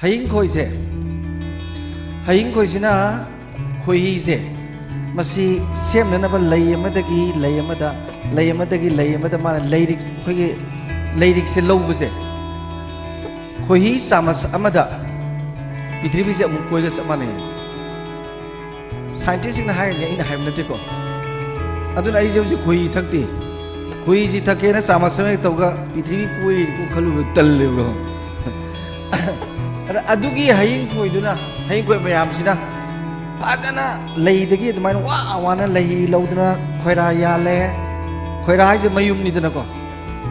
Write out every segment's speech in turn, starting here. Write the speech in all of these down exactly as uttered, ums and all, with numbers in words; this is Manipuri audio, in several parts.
ꯍꯌꯤꯡ ꯈꯣꯏꯁꯦ, ꯍꯌꯤꯡ ꯈꯣꯏꯁꯤꯅ, ꯈꯣꯏꯍꯤꯁꯦ, ꯃꯁꯤ ꯁꯦꯝꯅꯅꯕ ꯂꯩ ꯑꯃꯗꯒꯤ ꯂꯩ ꯑꯃꯗ, ꯂꯩ ꯑꯃꯗꯒꯤ ꯂꯩ ꯑꯃꯗ ꯃꯥꯅ ꯂꯩꯔꯤꯛ, ꯑꯩꯈꯣꯏꯒꯤ ꯂꯩꯔꯤꯛꯁꯦ ꯂꯧꯕꯁꯦ, ꯈꯣꯏꯍꯤ ꯆꯥꯃꯁ ꯑꯃꯗ ꯄ꯭ꯔꯤꯊꯤꯕꯤꯁꯦ ꯑꯃꯨꯛ ꯀꯣꯏꯒ ꯆꯞ ꯃꯥꯟꯅꯩ꯫ ꯁꯥꯏꯟꯇꯤꯁꯁꯤꯡꯅ ꯍꯥꯏꯔꯤꯅꯦ, ꯑꯩꯅ ꯍꯥꯏꯕ ꯅꯠꯇꯦꯀꯣ꯫ ꯑꯗꯨꯅ ꯑꯩꯁꯦ ꯍꯧꯖꯤꯛ ꯈꯣꯏꯍꯤ ꯊꯛꯇꯦ꯫ ꯈꯣꯏꯍꯤꯁꯤ ꯊꯛꯀꯦꯅ ꯆꯥꯃꯁ ꯑꯃ ꯍꯦꯛ ꯇꯧꯒ ꯄ꯭ꯔꯤꯊꯤꯕꯤ ꯀꯣꯏꯔꯤꯀꯣ ꯈꯜꯂꯨꯕ ꯇꯜꯂꯦꯕꯀꯣ꯫ ꯑꯗ ꯑꯗꯨꯒꯤ ꯍꯌꯤꯡ ꯈꯣꯏꯗꯨꯅ, ꯍꯌꯤꯡ ꯈꯣꯏ ꯃꯌꯥꯝꯁꯤꯅ ꯐꯖꯅ ꯂꯩꯗꯒꯤ ꯑꯗꯨꯃꯥꯏꯅ ꯋꯥ ꯋꯥꯅ ꯂꯩꯍꯤ ꯂꯧꯗꯅ ꯈꯣꯏꯔꯥ ꯌꯥꯜꯂꯦ꯫ ꯈꯣꯏꯔꯥ ꯍꯥꯏꯁꯦ ꯃꯌꯨꯝꯅꯤꯗꯅꯀꯣ꯫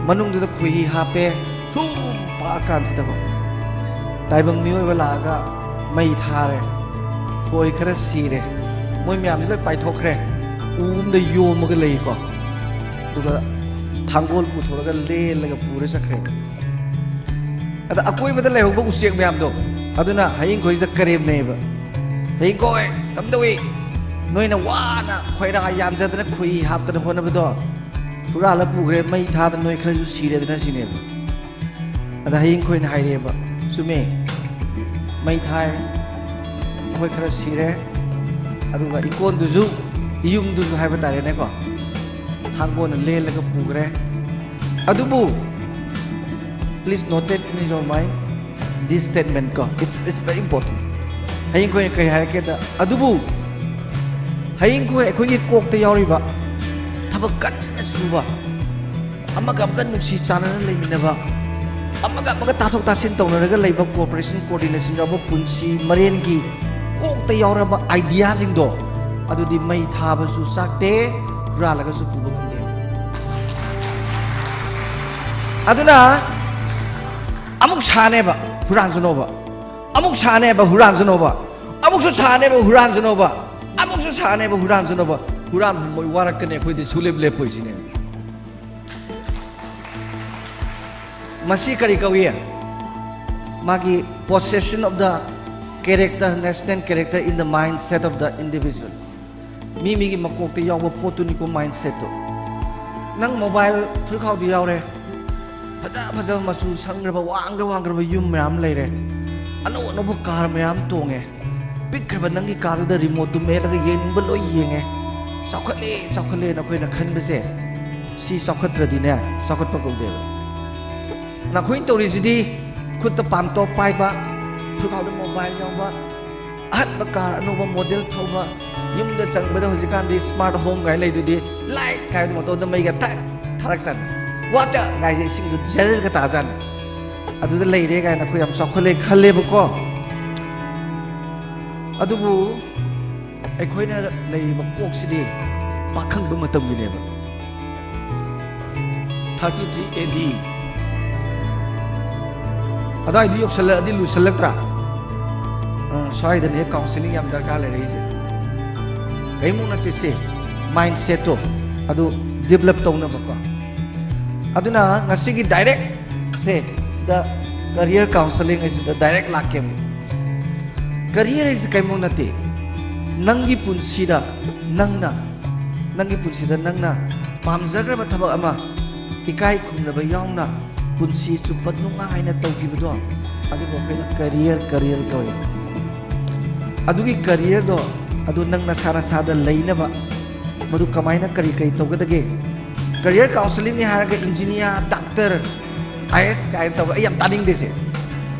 ꯃꯅꯨꯡꯗꯨꯗ ꯈꯣꯏꯍꯤ ꯍꯥꯞꯄꯦ꯫ ꯁꯨꯝ ꯄꯥꯛꯑꯀꯥꯟꯁꯤꯗꯀꯣ, ꯇꯥꯏꯕꯪ ꯃꯤꯑꯣꯏꯕ ꯂꯥꯛꯑꯒ ꯃꯩ ꯊꯥꯔꯦ꯫ ꯈꯣꯏ ꯈꯔ ꯁꯤꯔꯦ꯫ ꯃꯣꯏ ꯃꯌꯥꯝꯁꯤ ꯂꯣꯏ ꯄꯥꯏꯊꯣꯛꯈ꯭ꯔꯦ꯫ ꯎ ꯑꯃꯗ ꯌꯣꯝꯃꯒ ꯂꯩꯀꯣ꯫ ꯑꯗꯨꯒ ꯊꯥꯡꯒꯣꯜ ꯄꯨꯊꯣꯔꯒ ꯂꯦꯜꯂꯒ ꯄꯨꯔ ꯆꯠꯈ꯭ꯔꯦ꯫ ꯑꯗ ꯑꯀꯣꯏꯕꯗ ꯂꯩꯍꯧꯕ ꯎꯆꯦꯛ ꯃꯌꯥꯝꯗꯣ, ꯑꯗꯨꯅ ꯍꯌꯤꯡ ꯈꯣꯏꯁꯤꯗ ꯀꯔꯦꯝꯅꯩꯌꯦꯕ꯫ "ꯍꯌꯤꯡ ꯈꯣꯏ, ꯀꯝꯗꯧꯏ? ꯅꯣꯏꯅ ꯋꯥꯅ ꯈꯣꯏꯔꯥ ꯌꯥꯟꯖꯗꯅ ꯈꯣꯏꯍꯤ ꯍꯥꯞꯇꯅ ꯍꯣꯠꯅꯕꯗꯣ ꯍꯨꯔꯥꯜꯂ ꯄꯨꯈ꯭ꯔꯦ, ꯃꯩ ꯊꯥꯗꯅ ꯅꯣꯏ ꯈꯔꯁꯨ ꯁꯤꯔꯦꯗꯅ" ꯁꯤꯅꯦꯕ꯫ ꯑꯗ ꯍꯌꯤꯡ ꯈꯣꯏꯅ ꯍꯥꯏꯔꯛꯑꯦꯕ, "ꯆꯨꯝꯃꯦ, ꯃꯩ ꯊꯥꯏ, ꯑꯩꯈꯣꯏ ꯈꯔ ꯁꯤꯔꯦ, ꯑꯗꯨꯒ ꯏꯀꯣꯟꯗꯨꯁꯨ, ꯏꯌꯨꯝꯗꯨꯁꯨ ꯍꯥꯏꯕ ꯇꯥꯔꯦꯅꯦꯀꯣ, ꯊꯥꯡꯒꯣꯜꯅ ꯂꯦꯜꯂꯒ ꯄꯨꯈ꯭ꯔꯦ꯫ ꯑꯗꯨꯕꯨ, please note it in your mind, this statement ꯀꯣ, it's, it's very important." ꯍꯌꯤꯡ ꯈꯣꯏꯅ ꯀꯔꯤ ꯍꯥꯏꯔꯛꯀꯦꯗ, "ꯑꯗꯨꯕꯨ ꯍꯌꯤꯡ ꯈꯣꯏ ꯑꯩꯈꯣꯏꯒꯤ ꯀꯣꯛꯇ ꯌꯥꯎꯔꯤꯕ ꯊꯕꯛ ꯀꯟꯅ ꯁꯨꯕ, ꯑꯃꯒ ꯑꯃꯒ ꯅꯨꯡꯁꯤ ꯆꯥꯟꯅꯅ ꯂꯩꯃꯤꯟꯅꯕ, ꯑꯃꯒ ꯑꯃꯒ ꯇꯥꯊꯣꯛ ꯇꯥꯁꯤꯟ ꯇꯧꯅꯔꯒ ꯂꯩꯕ, cooperation, coordination ꯌꯥꯎꯕ ꯄꯨꯟꯁꯤ ꯃꯔꯦꯟꯒꯤ ꯀꯣꯛꯇ ꯌꯥꯎꯔꯕ ideaꯁꯤꯡꯗꯣ, ꯑꯗꯨꯗꯤ ꯃꯩ ꯊꯥꯕꯁꯨ ꯆꯥꯛꯇꯦ, ꯍꯨꯔꯥꯜꯂꯒꯁꯨ ꯄꯨꯕ ꯉꯝꯗꯦ꯫ ꯑꯗꯨꯅ ꯑꯃꯨꯛ ꯁꯥꯅꯦꯕ, ꯍꯨꯔꯥꯟꯁꯅꯣꯕ꯫ ꯑꯃꯨꯛ ꯁꯥꯅꯦꯕ, ꯍꯨꯔꯥꯟꯁꯅꯣꯕ꯫ ꯑꯃꯨꯛꯁꯨ ꯁꯥꯅꯦꯕ, ꯍꯨꯔꯥꯟꯁꯅꯣꯕ꯫ ꯑꯃꯨꯛꯁꯨ ꯁꯥꯅꯦꯕ, ꯍꯨꯔꯥꯟꯁꯅꯣꯕ꯫ ꯍꯨꯔꯥꯟꯕ ꯃꯣꯏ ꯋꯥꯔꯛꯀꯅꯤ, ꯑꯩꯈꯣꯏꯗꯤ ꯁꯨꯡꯂꯦꯞ ꯂꯦꯞꯄꯣꯏ ꯁꯤꯅꯦꯕ꯫ ꯃꯁꯤ ꯀꯔꯤ ꯀꯧꯏ? ꯃꯥꯒꯤ possession of the character, national character in the mindset of the individuals꯫ ꯃꯤ ꯃꯤꯒꯤ ꯃꯀꯣꯛꯇ ꯌꯥꯎꯕ ꯄꯣꯠꯇꯨꯅꯤꯀꯣ, mindsetꯇꯣ꯫ ꯅꯪ mobile ꯐꯨꯔꯤꯠꯈꯥꯎꯗ ꯌꯥꯎꯔꯦ, ꯐꯖ ꯐꯖꯕ ꯃꯆꯨ ꯁꯪꯈ꯭ꯔꯕ, ꯋꯥꯡꯈ꯭ꯔ ꯋꯥꯡꯈ꯭ꯔꯕ ꯌꯨꯝ ꯃꯌꯥꯝ ꯂꯩꯔꯦ꯫ ꯑꯅꯧ ꯑꯅꯧꯕ ꯀꯥꯔ ꯃꯌꯥꯝ ꯇꯣꯡꯉꯦ꯫ ꯄꯤꯛꯈ꯭ꯔꯕ ꯅꯪꯒꯤ ꯀꯥꯔꯗꯨꯗ ꯔꯤꯃꯣꯠꯇꯨ ꯃꯦꯠꯂꯒ ꯌꯦꯡꯅꯤꯡꯕ ꯂꯣꯏ ꯌꯦꯡꯉꯦ꯫ ꯆꯥꯎꯈꯠꯂꯦ, ꯆꯥꯎꯈꯠꯂꯦꯅ ꯑꯩꯈꯣꯏꯅ ꯈꯟꯕꯁꯦ, ꯁꯤ ꯆꯥꯎꯈꯠꯇ꯭ꯔꯗꯤꯅꯦ, ꯆꯥꯎꯈꯠꯄ ꯀꯧꯗꯦꯕ꯫ ꯅꯈꯣꯏꯅ ꯇꯧꯔꯤꯁꯤꯗꯤ ꯈꯨꯠꯇ ꯄꯥꯝꯇꯣꯞ ꯄꯥꯏꯕ, ꯐꯨꯔꯈꯥꯎꯗ ꯃꯣꯕꯥꯏꯜ ꯌꯥꯎꯕ, ꯑꯍꯟꯕ ꯀꯥꯔ ꯑꯅꯧꯕ ꯃꯣꯗꯦꯜ ꯊꯧꯕ, ꯌꯨꯝꯗ ꯆꯪꯕꯗ ꯍꯧꯖꯤꯛꯀꯥꯟꯗꯤ ꯁ꯭ꯃꯥꯔꯠ ꯍꯣꯝ ꯀꯥꯏꯅ ꯂꯩꯗꯨꯗꯤ, ꯂꯥꯏꯠ ꯀꯥꯏꯅ ꯃꯣꯇꯣꯔꯗ ꯃꯩꯒ ꯊꯛ ꯊꯥꯔꯛꯆꯥꯅꯤ, ꯋꯥꯇꯔ ꯀꯥꯏꯁꯦ ꯏꯁꯤꯡꯗꯨ ꯖꯔꯒ ꯇꯥꯖꯥꯅꯤ꯫ ꯑꯗꯨꯗ ꯂꯩꯔꯦ ꯀꯥꯏꯅ ꯑꯩꯈꯣꯏ ꯌꯥꯝ ꯆꯥꯎꯈꯠꯂꯦ ꯈꯜꯂꯦꯕꯀꯣ꯫ ꯑꯗꯨꯕꯨ ꯑꯩꯈꯣꯏꯅ ꯂꯩꯔꯤꯕ ꯀꯣꯛꯁꯤꯗꯤ ꯄꯥꯈꯪꯕ ꯃꯇꯝꯒꯤꯅꯦꯕ꯫ ꯊꯥꯔꯇꯤ ꯊ꯭ꯔꯤ ꯑꯦ ꯗꯤ ꯑꯗꯨꯋꯥꯏꯗꯨ ꯌꯧꯁꯜꯂꯛꯑꯗꯤ ꯂꯨꯁꯜꯂꯛꯇ꯭ꯔꯥ? ꯑ, ꯁ꯭ꯋꯥꯏꯗꯅꯦ ꯀꯥꯎꯟꯁꯤꯂꯤꯡ ꯌꯥꯝ ꯗꯔꯀꯥꯔ ꯂꯩꯔꯛꯏꯁꯦ꯫ ꯀꯔꯤꯃꯨꯛ ꯅꯠꯇꯦ ꯁꯦ, ꯃꯥꯏꯟ ꯁꯦꯠꯇꯣ ꯑꯗꯨ ꯗꯤꯕꯂꯞ ꯇꯧꯅꯕꯀꯣ꯫ ꯑꯗꯨꯅ ꯉꯁꯤꯒꯤ ꯗꯥꯏꯔꯦꯛ ꯁꯦ ꯁꯤꯗ ꯀꯔꯤꯌꯔ ꯀꯥꯎꯟꯁꯤꯂꯤꯡ ꯑꯁꯤꯗ ꯗꯥꯏꯔꯦꯛ ꯂꯥꯛꯀꯦꯕ꯫ ꯀꯔꯤꯌꯔ ꯍꯥꯏꯁꯤ ꯀꯔꯤꯃꯨꯛ ꯅꯠꯇꯦ, ꯅꯪꯒꯤ ꯄꯨꯟꯁꯤꯗ ꯅꯪꯅ, ꯅꯪꯒꯤ ꯄꯨꯟꯁꯤꯗ ꯅꯪꯅ ꯄꯥꯝꯖꯈ꯭ꯔꯕ ꯊꯕꯛ ꯑꯃ ꯏꯀꯥꯏ ꯈꯨꯝꯅꯕ ꯌꯥꯎꯅ ꯄꯨꯟꯁꯤ ꯆꯨꯞꯄ ꯅꯨꯡꯉꯥꯏꯅ ꯇꯧꯈꯤꯕꯗꯣ, ꯑꯗꯨꯕꯨ ꯑꯩꯈꯣꯏꯅ ꯀꯔꯤꯌꯔ, ꯀꯔꯤꯌꯔ ꯀꯧꯏ꯫ ꯑꯗꯨꯒꯤ ꯀꯔꯤꯌꯔꯗꯣ ꯑꯗꯨ ꯅꯪ ꯅꯁꯥ ꯅꯁꯥꯗ ꯂꯩꯅꯕ ꯃꯗꯨ ꯀꯃꯥꯏꯅ ꯀꯔꯤ ꯀꯔꯤ ꯇꯧꯒꯗꯒꯦ? ꯀꯔꯤꯌꯔ ꯀꯥꯎꯟꯁꯤꯂꯤꯡꯅꯤ ꯍꯥꯏꯔꯒ ꯏꯟꯖꯤꯅꯤꯌꯥꯔ, ꯗꯥꯛꯇꯔ, ꯑꯥꯏ ꯑꯦꯁ ꯀꯥꯏꯅ ꯇꯧꯕ ꯑꯩ ꯌꯥꯝ ꯇꯥꯅꯤꯡꯗꯦꯁꯦ꯫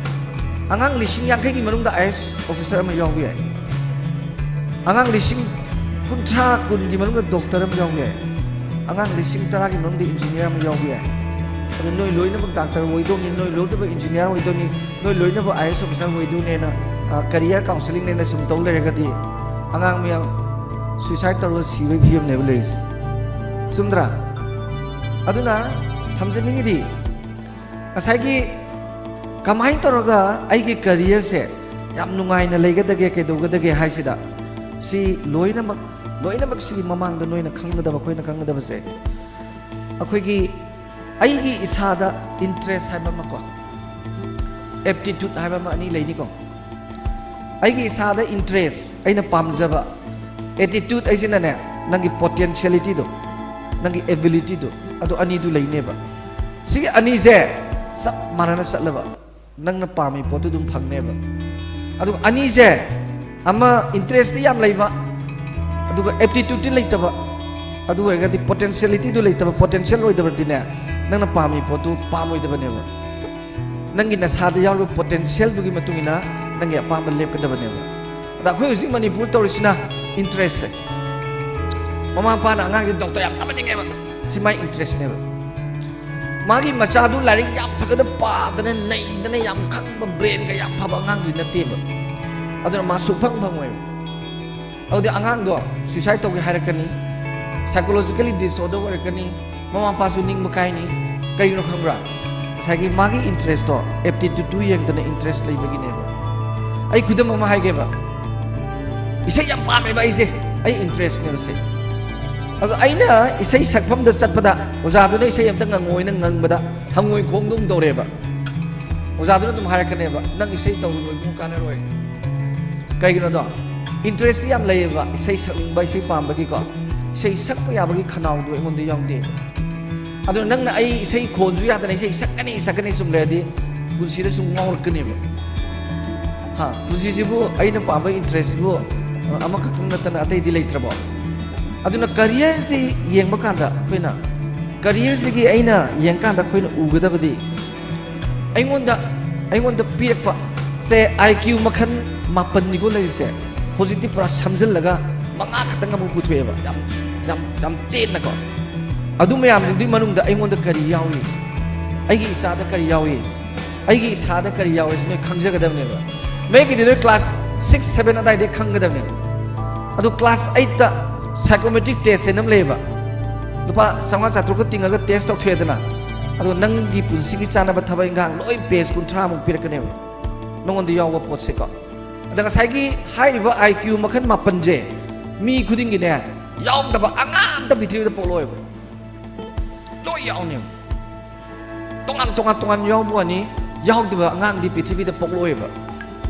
ꯑꯉꯥꯡ ꯂꯤꯁꯤꯡ ꯌꯥꯡꯈꯩꯒꯤ ꯃꯅꯨꯡꯗ ꯑꯥꯏ ꯑꯦꯁ ꯑꯣꯐꯤꯁꯥꯔ ꯑꯃ ꯌꯥꯎꯕ ꯌꯥꯏ꯫ ꯑꯉꯥꯡ ꯂꯤꯁꯤꯡ ꯀꯨꯟꯊ꯭ꯔꯥ, ꯀꯨꯟꯒꯤ ꯃꯅꯨꯡꯗ ꯗꯣꯛꯇꯔ ꯑꯃ ꯌꯥꯎꯕ ꯌꯥꯏ꯫ ꯑꯉꯥꯡ ꯂꯤꯁꯤꯡ ꯇꯔꯥꯒꯤ ꯃꯅꯨꯡꯗ ꯏꯟꯖꯤꯅꯤꯌꯥꯔ ꯑꯃ ꯌꯥꯎꯕ ꯌꯥꯏ꯫ ꯑꯗꯨ ꯅꯣꯏ ꯂꯣꯏꯅꯃꯛ ꯗꯥꯛꯇꯔ ꯑꯣꯏꯗꯧꯅꯤ, ꯅꯣꯏ ꯂꯣꯏꯅꯃꯛ ꯏꯟꯖꯤꯅꯤꯌꯥꯔ ꯑꯣꯏꯗꯧꯅꯤ, ꯅꯣꯏ ꯂꯣꯏꯅꯃꯛ ꯑꯥꯏ ꯑꯦꯁ ꯑꯣꯐꯤꯁꯥꯔ ꯑꯣꯏꯗꯧꯅꯦꯅ, ꯑ, ꯀꯔꯤꯌꯔ ꯀꯥꯎꯟꯁꯤꯂꯤꯡꯅꯦꯅ ꯁꯨꯝ ꯇꯧ ꯂꯩꯔꯒꯗꯤ ꯑꯉꯥꯡ ꯃꯌꯥꯝ ꯁꯨꯏꯁꯥꯏꯠ ꯇꯧꯔꯒ ꯁꯤꯕꯒꯤ ꯐꯤꯕꯝꯅꯦꯕ ꯂꯩꯔꯤꯁꯦ꯫ ꯆꯨꯝꯗ꯭ꯔꯥ? ꯑꯗꯨꯅ ꯊꯝꯖꯅꯤꯡꯉꯤꯗꯤ ꯉꯁꯥꯏꯒꯤ ꯀꯃꯥꯏꯅ ꯇꯧꯔꯒ ꯑꯩꯒꯤ ꯀꯔꯤꯌꯔꯁꯦ ꯌꯥꯝ ꯅꯨꯡꯉꯥꯏꯅ ꯂꯩꯒꯗꯒꯦ, ꯀꯩꯗꯧꯒꯗꯒꯦ ꯍꯥꯏꯁꯤꯗ ꯁꯤ ꯂꯣꯏꯅꯃꯛ, ꯂꯣꯏꯅꯃꯛꯁꯤꯒꯤ ꯃꯃꯥꯡꯗ ꯅꯣꯏꯅ ꯈꯪꯒꯗꯕ, ꯑꯩꯈꯣꯏꯅ ꯈꯪꯒꯗꯕꯁꯦ ꯑꯩꯈꯣꯏꯒꯤ ꯑꯩꯒꯤ ꯏꯁꯥꯗ ꯏꯟꯇꯔꯦꯁ ꯍꯥꯏꯕ ꯑꯃꯀꯣ, ꯑꯦꯞꯇꯤꯇ꯭ꯌꯨꯠ ꯍꯥꯏꯕ ꯑꯃ ꯑꯅꯤ ꯂꯩꯅꯤꯀꯣ꯫ ꯑꯩꯒꯤ ꯏꯁꯥꯗ ꯏꯟꯇꯔꯦꯁ, ꯑꯩꯅ ꯄꯥꯝꯖꯕ, ꯑꯦꯇꯤꯇ꯭ꯌꯨꯠ ꯍꯥꯏꯁꯤꯅꯅꯦ, ꯅꯪꯒꯤ ꯄꯣꯇꯦꯟꯁꯤꯌꯦꯂꯤꯇꯤꯗꯣ, ꯅꯪꯒꯤ ꯑꯦꯕꯤꯂꯤꯇꯤꯗꯣ, ꯑꯗꯨ ꯑꯅꯤꯗꯨ ꯂꯩꯅꯦꯕ꯫ ꯁꯤꯒꯤ ꯑꯅꯤꯁꯦ ꯆꯞ ꯃꯥꯟꯅꯅ ꯆꯠꯂꯕ, ꯅꯪꯅ ꯄꯥꯝꯃꯤ ꯄꯣꯠꯇꯨ ꯑꯗꯨꯝ ꯐꯪꯅꯦꯕ꯫ ꯑꯗꯨꯒ ꯑꯅꯤꯁꯦ, ꯑꯃ interestꯇꯤ ꯌꯥꯝ ꯂꯩꯕ, ꯑꯗꯨꯒ aptitudeꯇꯤ ꯂꯩꯇꯕ, ꯑꯗꯨ ꯑꯣꯏꯔꯒꯗꯤ potentialityꯗꯨ ꯂꯩꯇꯕ, potential ꯑꯣꯏꯗꯕꯗꯤꯅꯦ, ꯅꯪꯅ ꯄꯥꯝꯃꯤ ꯄꯣꯠꯇꯨ ꯄꯥꯝꯃꯣꯏꯗꯕꯅꯦꯕ꯫ ꯅꯪꯒꯤ ꯅꯁꯥꯗ ꯌꯥꯎꯔꯤꯕ potentialꯗꯨꯒꯤ ꯃꯇꯨꯡ ꯏꯟꯅ ꯅꯪꯒꯤ ꯑꯄꯥꯝꯕ ꯂꯦꯞꯀꯗꯕꯅꯦꯕ꯫ ꯑꯗ ꯑꯩꯈꯣꯏ ꯍꯧꯖꯤꯛ ꯃꯅꯤꯄꯨꯔ ꯇꯧꯔꯤꯁꯤꯅ interestꯁꯦ, ꯃꯃꯥ ꯃꯄꯥꯅ ꯑꯉꯥꯡꯁꯦ doctor ꯌꯥꯝ ꯇꯝꯍꯟꯅꯤꯡꯉꯦꯕ, ꯁꯤ ꯃꯥꯏ interestꯅꯦꯕ꯫ ꯃꯥꯒꯤ ꯃꯆꯥꯗꯨ ꯂꯥꯏꯔꯤꯛ ꯌꯥꯝ ꯐꯖꯅ ꯄꯥꯗꯅ, ꯅꯩꯗꯅ, ꯌꯥꯝ ꯈꯪꯕ, brainꯒ ꯌꯥꯝ ꯐꯕ ꯑꯉꯥꯡꯗꯨꯗꯤ ꯅꯠꯇꯦꯕ꯫ ꯑꯗꯨꯅ ꯃꯥ ꯁꯨꯛꯐꯪ ꯐꯪꯉꯣꯏꯕ꯫ ꯑꯗꯨꯗꯤ ꯑꯉꯥꯡꯗꯣ suicide ꯇꯧꯒꯦ ꯍꯥꯏꯔꯛꯀꯅꯤ, psychologically disorder ꯑꯣꯏꯔꯛꯀꯅꯤ, ꯃꯃꯥ ꯃꯄꯥꯁꯨ ꯅꯤꯡꯕ ꯀꯥꯏꯅꯤ꯫ ꯀꯩꯒꯤꯅꯣ ꯈꯪꯕ꯭ꯔꯥ? ꯉꯁꯥꯏꯒꯤ ꯃꯥꯒꯤ interestꯇꯣ, aptitudeꯇꯨ ꯌꯦꯡꯗꯅ interest ꯂꯩꯕꯒꯤꯅꯦꯕ꯫ ꯑꯩ ꯈꯨꯗꯝ ꯑꯃ ꯍꯥꯏꯒꯦꯕ, ꯏꯁꯩ ꯌꯥꯝ ꯄꯥꯝꯃꯦꯕ ꯑꯩꯁꯦ, ꯑꯩ interestꯅꯦꯕ ꯁꯦ꯫ ꯑꯗꯣ ꯑꯩꯅ ꯏꯁꯩ ꯁꯛꯐꯝꯗ ꯆꯠꯄꯗ ꯑꯣꯖꯥꯗꯨꯅ ꯏꯁꯩ ꯑꯝꯇ ꯉꯪꯉꯣꯏꯅ ꯉꯪꯕꯗ ꯍꯪꯉꯣꯏ ꯈꯣꯡꯗꯧ ꯇꯧꯔꯦꯕ꯫ ꯑꯣꯖꯥꯗꯨꯅ ꯑꯗꯨꯝ ꯍꯥꯏꯔꯛꯀꯅꯦꯕ, "ꯅꯪ ꯏꯁꯩ ꯇꯧꯔꯨꯅꯨ ꯏꯕꯨꯡ, ꯀꯥꯟꯅꯔꯣꯏ"꯫ ꯀꯩꯒꯤꯅꯣꯗꯣ? Interestꯇꯤ ꯌꯥꯝ ꯂꯩꯌꯦꯕ, ꯏꯁꯩ ꯁꯛꯅꯤꯡꯕ, ꯏꯁꯩ ꯄꯥꯝꯕꯒꯤꯀꯣ꯫ ꯏꯁꯩ ꯁꯛꯄ ꯌꯥꯕꯒꯤ ꯈꯅꯥꯎꯗꯣ ꯑꯩꯉꯣꯟꯗ ꯌꯥꯎꯗꯦꯕ꯫ ꯑꯗꯨꯅ ꯅꯪꯅ ꯑꯩ ꯏꯁꯩ ꯈꯣꯟꯁꯨ ꯌꯥꯗꯅ ꯏꯁꯩ ꯁꯛꯀꯅꯤ, ꯁꯛꯀꯅꯤ ꯁꯨꯝ ꯂꯩꯔꯗꯤ ꯄꯨꯟꯁꯤꯗ ꯁꯨꯝ ꯉꯥꯎꯔꯛꯀꯅꯦꯕ꯫ ꯍꯥ, ꯄꯨꯟꯁꯤꯁꯤꯕꯨ ꯑꯩꯅ ꯄꯥꯝꯕ interestꯁꯤꯕꯨ, ꯑ, ꯑꯃꯈꯛꯇꯪ ꯅꯠꯇꯅ ꯑꯇꯩꯗꯤ ꯂꯩꯇ꯭ꯔꯕꯣ? ꯑꯗꯨꯅ careerꯁꯤ ꯌꯦꯡꯕ ꯀꯥꯟꯗ ꯑꯩꯈꯣꯏꯅ, careerꯁꯤꯒꯤ ꯑꯩꯅ ꯌꯦꯡꯀꯥꯟꯗ ꯑꯩꯈꯣꯏꯅ ꯎꯒꯗꯕꯗꯤ, ꯑꯩꯉꯣꯟꯗ, ꯑꯩꯉꯣꯟꯗ ꯄꯤꯔꯛꯄ ꯁꯦ, IQ ꯃꯈꯜ ꯃꯥꯄꯟꯅꯤꯀꯣ ꯂꯩꯔꯤꯁꯦ, ꯍꯧꯖꯤꯛꯇꯤ ꯄꯨꯔꯥ ꯁꯝꯖꯤꯜꯂꯒ ꯃꯉꯥ ꯈꯛꯇꯪ ꯑꯃꯨꯛ ꯄꯨꯊꯣꯛꯑꯦꯕ, ꯌꯥꯝ, ꯌꯥꯝ, ꯌꯥꯝ ꯇꯦꯟꯅꯀꯣ꯫ ꯑꯗꯨ ꯃꯌꯥꯝꯁꯤꯡꯗꯨꯒꯤ ꯃꯅꯨꯡꯗ ꯑꯩꯉꯣꯟꯗ ꯀꯔꯤ ꯌꯥꯎꯏ, ꯑꯩꯒꯤ ꯏꯆꯥꯗ ꯀꯔꯤ ꯌꯥꯎꯏ, ꯑꯩꯒꯤ ꯏꯁꯥꯗ ꯀꯔꯤ ꯌꯥꯎꯏ ꯍꯥꯏꯁꯤ ꯅꯣꯏ ꯈꯪꯖꯒꯗꯕꯅꯦꯕ꯫ ꯃꯌꯦꯛꯀꯤꯗꯤ ꯅꯣꯏ class six, seven ꯑꯗꯥꯏꯗꯩ ꯈꯪꯒꯗꯕꯅꯦꯕ꯫ ꯑꯗꯨ class eightꯇ psychometric test ꯍꯥꯏꯅ ꯑꯃ ꯂꯩꯌꯦꯕ꯫ ꯂꯨꯄꯥ ꯆꯥꯝꯃꯉꯥ ꯆꯥꯇ꯭ꯔꯨꯛꯀ ꯇꯤꯡꯉꯒ test ꯇꯧꯊꯣꯛꯑꯦꯗꯅ, ꯑꯗꯣ ꯅꯪꯒꯤ ꯄꯨꯟꯁꯤꯒꯤ ꯆꯥꯅꯕ ꯊꯕꯛ ꯏꯪꯈꯥꯡ ꯂꯣꯏ page ꯀꯨꯟꯊ꯭ꯔꯥꯃꯨꯛ ꯄꯤꯔꯛꯀꯅꯦꯕ, ꯅꯉꯣꯟꯗ ꯌꯥꯎꯕ ꯄꯣꯠꯁꯦꯀꯣ꯫ ꯑꯗ ꯉꯁꯥꯏꯒꯤ ꯍꯥꯏꯔꯤꯕ IQ ꯃꯈꯜ ꯃꯥꯄꯟꯁꯦ ꯃꯤ ꯈꯨꯗꯤꯡꯒꯤꯅꯦ, ꯌꯥꯎꯗꯕ ꯑꯉꯥꯡ ꯑꯝꯇ ꯄ꯭ꯔꯤꯊꯤꯕꯤꯗ ꯄꯣꯛꯂꯛꯑꯣꯏꯕ꯫ ꯂꯣꯏ ꯌꯥꯎꯅꯦꯕ꯫ ꯇꯣꯉꯥꯟ ꯇꯣꯉꯥꯟ ꯇꯣꯉꯥꯟ ꯌꯥꯎꯕ ꯋꯥꯅꯤ, ꯌꯥꯎꯗꯕ ꯑꯉꯥꯡꯗꯤ ꯄ꯭ꯔꯤꯊꯤꯕꯤꯗ ꯄꯣꯛꯂꯛꯑꯣꯏꯕ꯫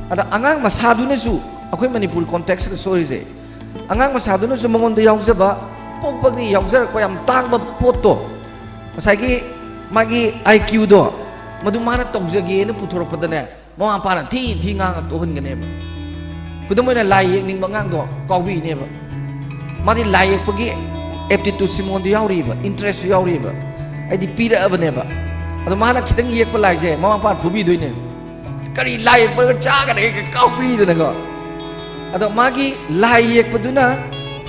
ꯑꯗ ꯑꯉꯥꯡ ꯃꯁꯥꯗꯨꯅꯁꯨ, ꯑꯩꯈꯣꯏ ꯃꯅꯤꯄꯨꯔ contextꯇ ꯁꯣꯏꯔꯤꯁꯦ, ꯑꯉꯥꯡ ꯃꯁꯥꯗꯨꯅꯁꯨ ꯃꯉꯣꯟꯗ ꯌꯥꯎꯖꯕ, ꯄꯣꯛꯄꯒꯤ ꯌꯥꯎꯖꯔꯛꯄ ꯌꯥꯝ ꯇꯥꯡꯕ ꯄꯣꯠꯇꯣ, ꯉꯁꯥꯏꯒꯤ ꯃꯥꯒꯤ IQꯗꯣ, ꯃꯗꯨ ꯃꯥꯅ ꯇꯧꯖꯒꯦꯅ ꯄꯨꯊꯣꯔꯛꯄꯗꯅꯦ, ꯃꯃꯥ ꯃꯄꯥꯅ ꯊꯤ ꯊꯤ ꯉꯥꯡꯉ ꯇꯣꯛꯍꯟꯒꯅꯦꯕ꯫ ꯈꯨꯗꯝ ꯑꯣꯏꯅ, ꯂꯥꯏ ꯌꯦꯛꯅꯤꯡꯕ ꯑꯉꯥꯡꯗꯣ ꯀꯥꯎꯕꯤꯅꯦꯕ꯫ ꯃꯥꯗꯤ ꯂꯥꯏ ꯌꯦꯛꯄꯒꯤ aptitudeꯁꯤ ꯃꯉꯣꯟꯗ ꯌꯥꯎꯔꯤꯕ, interestꯁꯨ ꯌꯥꯎꯔꯤꯕ, ꯑꯩꯗꯤ ꯄꯤꯔꯛꯑꯕꯅꯦꯕ꯫ ꯑꯗꯣ ꯃꯥꯅ ꯈꯤꯇꯪ ꯌꯦꯛꯄ ꯂꯥꯏꯁꯦ ꯃꯃꯥ ꯃꯄꯥꯅ ꯐꯨꯕꯤꯗꯣꯏꯅꯦ꯫ "ꯀꯔꯤ ꯂꯥꯏ ꯌꯦꯛꯄꯒ ꯆꯥꯒꯅꯤ?" ꯀꯥꯎꯕꯤꯗꯅꯀꯣ꯫ ꯑꯗꯣ ꯃꯥꯒꯤ ꯂꯥꯏ ꯌꯦꯛꯄꯗꯨꯅ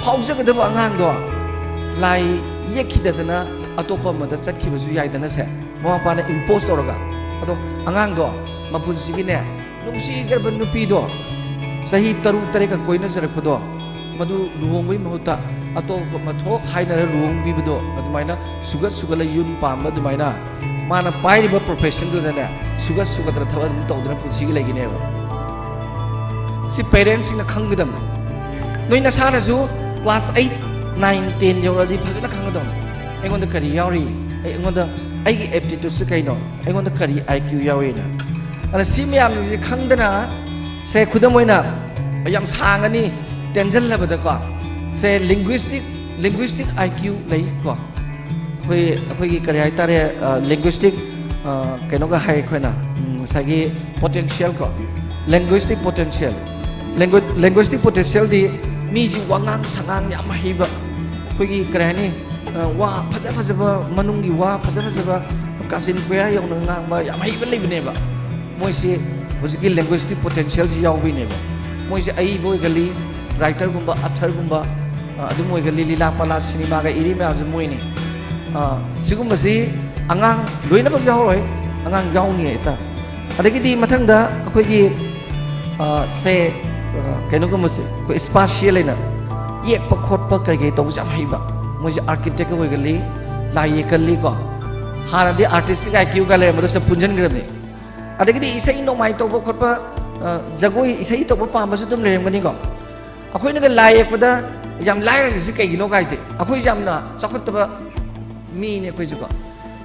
ꯐꯥꯎꯖꯒꯗꯕ ꯑꯉꯥꯡꯗꯣ ꯂꯥꯏ ꯌꯦꯛꯈꯤꯗꯗꯅ ꯑꯇꯣꯞꯄ ꯑꯃꯗ ꯆꯠꯈꯤꯕꯁꯨ ꯌꯥꯏꯗꯅꯁꯦ, ꯃꯃꯥ ꯃꯄꯥꯅ impose ꯇꯧꯔꯒ꯫ ꯑꯗꯣ ꯑꯉꯥꯡꯗꯣ ꯃꯄꯨꯟꯁꯤꯒꯤꯅꯦ, ꯅꯨꯡꯁꯤꯈ꯭ꯔꯕ ꯅꯨꯄꯤꯗꯣ ꯆꯍꯤ ꯇꯔꯨꯛ ꯇꯔꯦꯠꯀ ꯀꯣꯏꯅꯖꯔꯛꯄꯗꯣ, ꯃꯗꯨ ꯂꯨꯍꯣꯡꯕꯒꯤ ꯃꯍꯨꯠꯇ ꯑꯇꯣꯞꯄ ꯑꯃ ꯊꯣꯛ ꯍꯥꯏꯅꯔ ꯂꯨꯍꯣꯡꯕꯤꯕꯗꯣ, ꯑꯗꯨꯃꯥꯏꯅ ꯁꯨꯒꯠ ꯁꯨꯒꯠꯂ ꯌꯨꯝ ꯄꯥꯟꯕ, ꯑꯗꯨꯃꯥꯏꯅ ꯃꯥꯅ ꯄꯥꯏꯔꯤꯕ professionꯗꯨꯗꯅꯦ ꯁꯨꯒꯠ ꯁꯨꯒꯠꯇꯅ ꯊꯕꯛ ꯑꯗꯨꯝ ꯇꯧꯗꯅ ꯄꯨꯟꯁꯤꯒꯤ ꯂꯩꯒꯅꯦꯕ꯫ ꯁꯤ parentsꯁꯤꯡꯅ ꯈꯪꯒꯗꯕꯅꯤ꯫ ꯅꯣꯏ ꯅꯁꯥꯅꯁꯨ class eight, nine, ten ꯌꯧꯔꯛꯑꯗꯤ ꯐꯖꯅ ꯈꯪꯒꯗꯕꯅꯤ꯫ ꯑꯩꯉꯣꯟꯗ ꯀꯔꯤ ꯌꯥꯎꯔꯤ? ꯑꯩ, ꯑꯩꯉꯣꯟꯗ, ꯑꯩꯒꯤ aptitudeꯁꯤ ꯀꯩꯅꯣ? ꯑꯩꯉꯣꯟꯗ ꯀꯔꯤ I Q ꯌꯥꯎꯔꯤꯅ? ꯑꯗ ꯁꯤ ꯃꯌꯥꯝꯁꯤꯡꯁꯤ ꯈꯪꯗꯅ, ꯁꯦ, ꯈꯨꯗꯝ ꯑꯣꯏꯅ, ꯌꯥꯝ ꯁꯥꯡꯉꯅꯤ, ꯇꯦꯟꯖꯜꯂꯕꯗꯀꯣ, ꯁꯦ, linguistic, linguistic I Q ꯂꯩ ꯀꯣ꯫ ꯑꯩꯈꯣꯏ, ꯑꯩꯈꯣꯏꯒꯤ ꯀꯔꯤ ꯍꯥꯏꯇꯥꯔꯦ, ꯑ, linguistic, ꯑ, ꯀꯩꯅꯣꯒ ꯍꯥꯏ ꯑꯩꯈꯣꯏꯅ, ꯎꯝ, ꯉꯁꯥꯏꯒꯤ potential ꯀꯣ, linguistic potential, language, linguistic potentialꯗꯤ ꯃꯤꯁꯤ ꯋꯥꯉꯥꯡ ꯁꯉꯥꯡ ꯌꯥꯝ ꯍꯩꯕ, ꯑꯩꯈꯣꯏꯒꯤ ꯀꯔꯤ ꯍꯥꯏꯅꯤ, ꯑ, ꯋꯥ ꯐꯖ ꯐꯖꯕ, ꯃꯅꯨꯡꯒꯤ ꯋꯥ ꯐꯖ ꯐꯖꯕ, ꯀꯥꯆꯤꯟ ꯀꯣꯌꯥ ꯌꯧꯅ ꯉꯥꯡꯕ ꯌꯥꯝ ꯍꯩꯕ ꯂꯩꯕꯅꯦꯕ꯫ ꯃꯣꯏꯁꯤ ꯍꯧꯖꯤꯛꯀꯤ linguistic potentialꯁꯤ ꯌꯥꯎꯕꯩꯅꯦꯕ꯫ ꯃꯣꯏꯁꯦ ꯑꯏꯕ ꯑꯣꯏꯒꯜꯂꯤ, writerꯒꯨꯝꯕ, authorꯒꯨꯝꯕ, ꯑ, ꯑꯗꯨꯝ ꯑꯣꯏꯒꯜꯂꯤ, ꯂꯤꯂꯥ ꯄꯥꯂꯥ, ꯁꯤꯅꯦꯃꯥꯒ ꯏꯔꯤ ꯃꯌꯥꯝꯁꯦ ꯃꯣꯏꯅꯤ꯫ ꯑ, ꯁꯤꯒꯨꯝꯕꯁꯤ ꯑꯉꯥꯡ ꯂꯣꯏꯅꯃꯛ ꯌꯥꯎꯔꯣꯏ, ꯑꯉꯥꯡ ꯌꯥꯎꯅꯤ ꯍꯦꯛꯇ꯫ ꯑꯗꯒꯤꯗꯤ ꯃꯊꯪꯗ ꯑꯩꯈꯣꯏꯒꯤ, ꯑ, ꯁꯦ, ꯑ, ꯀꯩꯅꯣꯒꯨꯝꯕꯁꯦ, ꯑꯩꯈꯣꯏ spatial ꯍꯥꯏꯅ ꯌꯦꯛꯄ ꯈꯣꯠꯄ ꯀꯔꯤ ꯀꯔꯤ ꯇꯧꯕꯁꯦ ꯌꯥꯝ ꯍꯩꯕ꯫ ꯃꯣꯏꯁꯦ architect ꯑꯣꯏꯒꯜꯂꯤ, ꯂꯥꯏ ꯌꯦꯛꯀꯜꯂꯤꯀꯣ꯫ ꯍꯥꯟꯅꯗꯤ artistic I Q ꯀ ꯂꯩꯔꯝꯕꯗꯣ ꯁꯤꯗ ꯄꯨꯟꯁꯤꯟꯈ꯭ꯔꯕꯅꯤ꯫ ꯑꯗꯒꯤꯗꯤ ꯏꯁꯩ ꯅꯣꯡꯃꯥꯏ ꯇꯧꯕ ꯈꯣꯠꯄ, ꯑ, ꯖꯒꯣꯏ ꯏꯁꯩ ꯇꯧꯕ ꯄꯥꯝꯕꯁꯨ ꯑꯗꯨꯝ ꯂꯩꯔꯝꯒꯅꯤꯀꯣ꯫ ꯑꯩꯈꯣꯏꯅꯒ ꯂꯥꯏ ꯌꯦꯛꯄꯗ ꯌꯥꯝ ꯂꯥꯏꯔꯔꯤꯁꯤ ꯀꯩꯒꯤꯅꯣ ꯀꯥꯏꯁꯦ, ꯑꯩꯈꯣꯏꯁꯦ ꯌꯥꯝꯅ ꯆꯥꯎꯈꯠꯇꯕ ꯃꯤꯅꯦ ꯑꯩꯈꯣꯏꯁꯦꯀꯣ꯫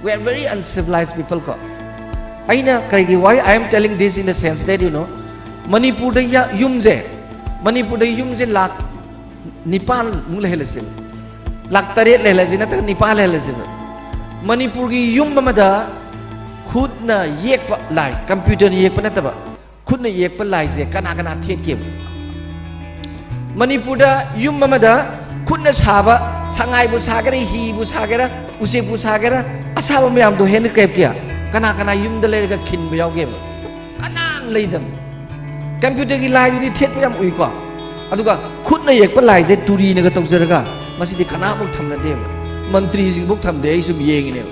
We are very uncivilized people ꯀꯣ꯫ ꯑꯩꯅ ꯀꯩꯒꯤ, why I am telling this in the sense that, you know, ꯃꯅꯤꯄꯨꯔꯗ ꯌꯥ-, ꯌꯨꯝꯁꯦ, ꯃꯅꯤꯄꯨꯔꯗ ꯌꯨꯝꯁꯦ ꯂꯥꯛ ꯅꯤꯄꯥꯟꯃꯨꯛ ꯂꯩꯍꯜꯂꯁꯦꯕ, ꯂꯥꯛ ꯇꯔꯦꯠ ꯂꯩꯍꯜꯂꯁꯤ, ꯅꯠꯇ꯭ꯔꯒ ꯅꯤꯄꯥꯟ ꯂꯩꯍꯜꯂꯁꯦꯕ꯫ ꯃꯅꯤꯄꯨꯔꯒꯤ ꯌꯨꯝ ꯑꯃꯗ ꯈꯨꯠꯅ ꯌꯦꯛꯄ ꯂꯥꯏ, ꯀꯝꯄ꯭ꯌꯨꯇꯔꯅ ꯌꯦꯛꯄ ꯅꯠꯇꯕ, ꯈꯨꯠꯅ ꯌꯦꯛꯄ ꯂꯥꯏꯁꯦ ꯀꯅꯥ ꯀꯅꯥ ꯊꯦꯠꯀꯦꯕ? ꯃꯅꯤꯄꯨꯔꯗ ꯌꯨꯝ ꯑꯃꯗ ꯈꯨꯠꯅ ꯁꯥꯕ ꯁꯉꯥꯏꯕꯨ ꯁꯥꯒꯦꯔꯥ, ꯍꯤꯕꯨ ꯁꯥꯒꯦꯔꯥ, ꯎꯆꯦꯛꯄꯨ ꯁꯥꯒꯦꯔꯥ, ꯑꯁꯥꯕ ꯃꯌꯥꯝꯗꯣ ꯍꯦꯟꯀ꯭ꯔꯦꯐꯀꯤ ꯀꯅꯥ ꯀꯅꯥ ꯌꯨꯝꯗ ꯂꯩꯔꯒ ꯈꯤꯟꯕ ꯌꯥꯎꯒꯦꯕ? ꯀꯅꯥꯝ ꯂꯩꯗꯕꯅꯤ꯫ ꯀꯝꯄ꯭ꯌꯨꯇꯔꯒꯤ ꯂꯥꯏꯗꯨꯗꯤ ꯊꯦꯠꯄ ꯌꯥꯝ ꯎꯏꯀꯣ, ꯑꯗꯨꯒ ꯈꯨꯠꯅ ꯌꯦꯛꯄ ꯂꯥꯏꯁꯦ ꯇꯨꯔꯤꯅꯒ ꯇꯧꯖꯔꯒ ꯃꯁꯤꯗꯤ ꯀꯅꯥꯃꯨꯛ ꯊꯝꯅꯗꯦꯕ꯫ ꯃꯟꯇ꯭ꯔꯤꯁꯤꯡꯐꯧ ꯊꯝꯗꯦ꯫ ꯑꯩ ꯁꯨꯝ ꯌꯦꯡꯉꯤꯅꯦꯕ꯫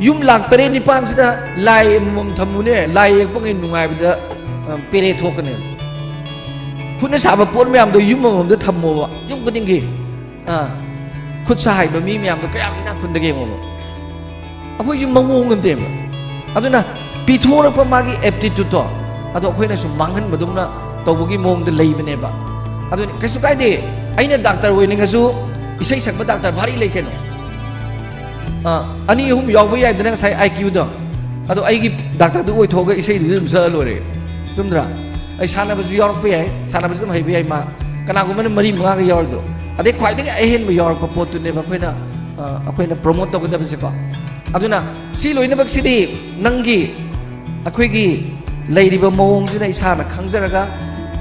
ꯌꯨꯝ ꯂꯥꯛ ꯇꯔꯦꯠ ꯅꯤꯄꯥꯟꯁꯤꯗ ꯂꯥꯏ ꯑꯃꯃꯝ ꯊꯝꯃꯨꯅꯦ, ꯂꯥꯏ ꯌꯦꯛꯄꯉꯩ ꯅꯨꯡꯉꯥꯏꯕꯗ, ꯑ, ꯄꯦꯔꯦ ꯊꯣꯛꯀꯅꯦꯕ꯫ ꯈꯨꯠꯅ ꯁꯥꯕ ꯄꯣꯠ ꯃꯌꯥꯝꯗꯣ ꯌꯨꯝ ꯑꯃꯃꯝꯗ ꯊꯝꯃꯣꯕ, ꯌꯨꯝ ꯈꯨꯗꯤꯡꯒꯤ꯫ ꯑ, ꯈꯨꯠ ꯁꯥ ꯍꯩꯕ ꯃꯤ ꯃꯌꯥꯝꯗꯣ ꯀꯌꯥꯝ ꯏꯅꯥꯛ ꯈꯨꯟꯗꯒꯦ ꯌꯦꯡꯉꯣꯕ꯫ ꯑꯩꯈꯣꯏꯁꯨ ꯃꯑꯣꯡ ꯑꯃ ꯅꯦꯝꯃꯦꯕ꯫ ꯑꯗꯨꯅ ꯄꯤꯊꯣꯔꯛꯄ ꯃꯥꯒꯤ aptitudeꯇꯣ, ꯑꯗꯣ ꯑꯩꯈꯣꯏꯅ ꯁꯨꯝ ꯃꯥꯡꯍꯟꯕꯗꯧꯅ ꯇꯧꯕꯒꯤ ꯃꯑꯣꯡꯗ ꯂꯩꯕꯅꯦꯕ꯫ ꯑꯗꯨꯅꯤ, ꯀꯩꯁꯨ ꯀꯥꯏꯗꯦ꯫ ꯑꯩꯅ ꯗꯥꯛꯇꯔ ꯑꯣꯏꯅꯤꯡꯉꯁꯨ ꯏꯁꯩ ꯁꯛꯄ ꯗꯥꯛꯇꯔ ꯚꯥꯔꯤ ꯂꯩ ꯀꯩꯅꯣ꯫ ꯑ, ꯑꯅꯤ ꯑꯍꯨꯝ ꯌꯥꯎꯕ ꯌꯥꯏꯗꯅ ꯉꯁꯥꯏ IQꯗꯣ꯫ ꯑꯗꯣ ꯑꯩꯒꯤ ꯗꯥꯛꯇꯔꯗꯨ ꯑꯣꯏꯊꯣꯛꯑꯒ ꯏꯁꯩꯗꯨꯁꯨ ꯑꯗꯨꯝ ꯁꯛꯑ ꯂꯣꯏꯔꯦ꯫ ꯆꯨꯝꯗ꯭ꯔꯥ? ꯑꯩ ꯁꯥꯟꯅꯕꯁꯨ ꯌꯥꯎꯔꯛꯄ ꯌꯥꯏ, ꯁꯥꯟꯅꯕꯁꯨ ꯑꯗꯨꯝ ꯍꯩꯕ ꯌꯥꯏ ꯃꯥ꯫ ꯀꯅꯥꯒꯨꯝꯕꯅ ꯃꯔꯤ ꯃꯉꯥꯒ ꯌꯥꯎꯔꯤꯗꯣ꯫ ꯑꯗꯩ ꯈ꯭ꯋꯥꯏꯗꯒꯤ ꯑꯍꯦꯟꯕ ꯌꯥꯎꯔꯛꯄ ꯄꯣꯠꯇꯨꯅꯦꯕ ꯑꯩꯈꯣꯏꯅ, ꯑ, ꯑꯩꯈꯣꯏꯅ promote ꯇꯧꯒꯗꯕꯁꯦꯀꯣ꯫ ꯑꯗꯨꯅ ꯁꯤ ꯂꯣꯏꯅꯃꯛꯁꯤꯗꯤ ꯅꯪꯒꯤ, ꯑꯩꯈꯣꯏꯒꯤ ꯂꯩꯔꯤꯕ ꯃꯑꯣꯡꯁꯤꯅ ꯏꯁꯥꯅ ꯈꯪꯖꯔꯒ,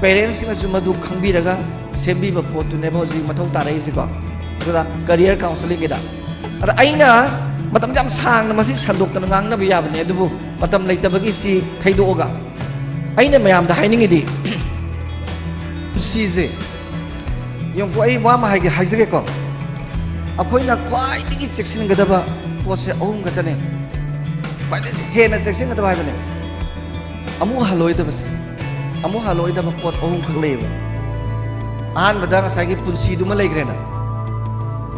parentsꯁꯤꯡꯅꯁꯨ ꯃꯗꯨ ꯈꯪꯕꯤꯔꯒ ꯁꯦꯝꯕꯤꯕ ꯄꯣꯠꯇꯨꯅꯦꯕ ꯍꯧꯖꯤꯛ ꯃꯊꯧ ꯇꯥꯔꯛꯏꯁꯤꯀꯣ꯫ ꯑꯗꯨꯗ career counselling ꯒꯤꯗ꯫ ꯑꯗ ꯑꯩꯅ ꯃꯇꯝ ꯌꯥꯝ ꯁꯥꯡꯅ ꯃꯁꯤ ꯁꯟꯗꯣꯛꯇꯅ ꯉꯥꯡꯅꯕ ꯌꯥꯕꯅꯦ, ꯑꯗꯨꯕꯨ ꯃꯇꯝ ꯂꯩꯇꯕꯒꯤ ꯁꯤ ꯊꯩꯗꯣꯛꯑꯒ ꯑꯩꯅ ꯃꯌꯥꯝꯗ ꯍꯥꯏꯅꯤꯡꯉꯤꯗꯤ, ꯁꯤꯁꯦ ꯌꯦꯡꯉꯨꯀꯣ, ꯑꯩ ꯋꯥ ꯑꯃ ꯍꯥꯏꯒꯦ, ꯍꯥꯏꯖꯒꯦꯀꯣ꯫ ꯑꯩꯈꯣꯏꯅ ꯈ꯭ꯋꯥꯏꯗꯒꯤ ꯆꯦꯛꯁꯤꯟꯒꯗꯕ ꯄꯣꯠꯁꯦ ꯑꯍꯨꯝ ꯈꯛꯇꯅꯦ꯫ ꯈ꯭ꯋꯥꯏꯗꯒꯤ ꯍꯦꯟꯅ ꯆꯦꯛꯁꯤꯟꯒꯗꯕ ꯍꯥꯏꯕꯅꯦ꯫ ꯑꯃꯨꯛ ꯍꯜꯂꯣꯏꯗꯕꯁꯦ, ꯑꯃꯨꯛ ꯍꯜꯂꯣꯏꯗꯕ ꯄꯣꯠ ꯑꯍꯨꯝꯈꯛ ꯂꯩꯌꯦꯕ꯫ ꯑꯍꯥꯟꯕꯗ ꯉꯁꯥꯏꯒꯤ ꯄꯨꯟꯁꯤꯗꯨꯃ ꯂꯩꯈ꯭ꯔꯦꯅ꯫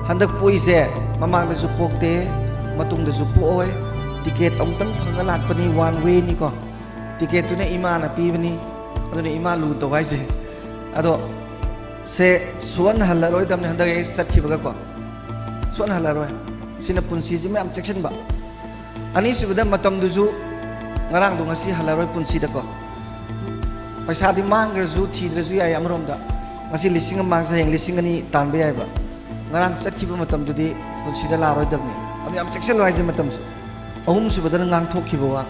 ꯍꯟꯗꯛ ꯄꯣꯛꯏꯁꯦ ꯃꯃꯥꯡꯗꯁꯨ ꯄꯣꯛꯇꯦ, ꯃꯇꯨꯡꯗꯁꯨ ꯄꯣꯛꯑꯣꯏ꯫ ꯇꯤꯀꯦꯠ ꯑꯃꯨꯛꯇꯪ ꯐꯪꯉ ꯂꯥꯛꯄꯅꯤ, one way ꯅꯤꯀꯣ꯫ ꯇꯤꯀꯦꯠꯇꯨꯅ ꯏꯃꯥꯅ ꯄꯤꯕꯅꯤ, ꯑꯗꯨꯅ ꯏꯃꯥ ꯂꯨ ꯇꯧ ꯍꯥꯏꯁꯦ꯫ ꯑꯗꯣ ꯁꯦ ꯁꯨꯍꯟ ꯍꯜꯂꯔꯣꯏꯗꯕꯅꯤ ꯍꯟꯗꯛ ꯑꯩ ꯆꯠꯈꯤꯕꯒꯀꯣ꯫ ꯁꯨꯍꯟ ꯍꯜꯂꯔꯣꯏ꯫ ꯁꯤꯅ ꯄꯨꯟꯁꯤꯁꯤ ꯃꯌꯥꯝ ꯆꯦꯛꯁꯤꯟꯕ꯫ ꯑꯅꯤꯁꯨꯕꯗ ꯃꯇꯝꯗꯨꯁꯨ ꯉꯔꯥꯡꯗꯣ ꯉꯁꯤ ꯍꯜꯂꯔꯣꯏ ꯄꯨꯟꯁꯤꯗꯀꯣ꯫ ꯄꯩꯁꯥꯗꯤ ꯃꯥꯡꯈ꯭ꯔꯁꯨ ꯊꯤꯗ꯭ꯔꯁꯨ ꯌꯥꯏ ꯑꯃꯔꯣꯝꯗ꯫ ꯉꯁꯤ ꯂꯤꯁꯤꯡ ꯑꯃ ꯃꯥꯡꯖ ꯍꯌꯦꯡ ꯂꯤꯁꯤꯡ ꯑꯅꯤ ꯇꯥꯟꯕ ꯌꯥꯏꯕ꯫ ꯉꯔꯥꯡ ꯆꯠꯈꯤꯕ ꯃꯇꯝꯗꯨꯗꯤ ꯄꯨꯟꯁꯤꯗ ꯂꯥꯛꯑꯔꯣꯏꯗꯕꯅꯤ꯫ ꯑꯗꯨ ꯌꯥꯝ ꯆꯦꯛꯁꯤꯜꯂꯨ ꯍꯥꯏꯁꯦ ꯃꯇꯝꯁꯨ꯫ ꯑꯍꯨꯝꯁꯨꯕꯗꯅ ꯉꯥꯡꯊꯣꯛꯈꯤꯕ ꯋꯥ꯫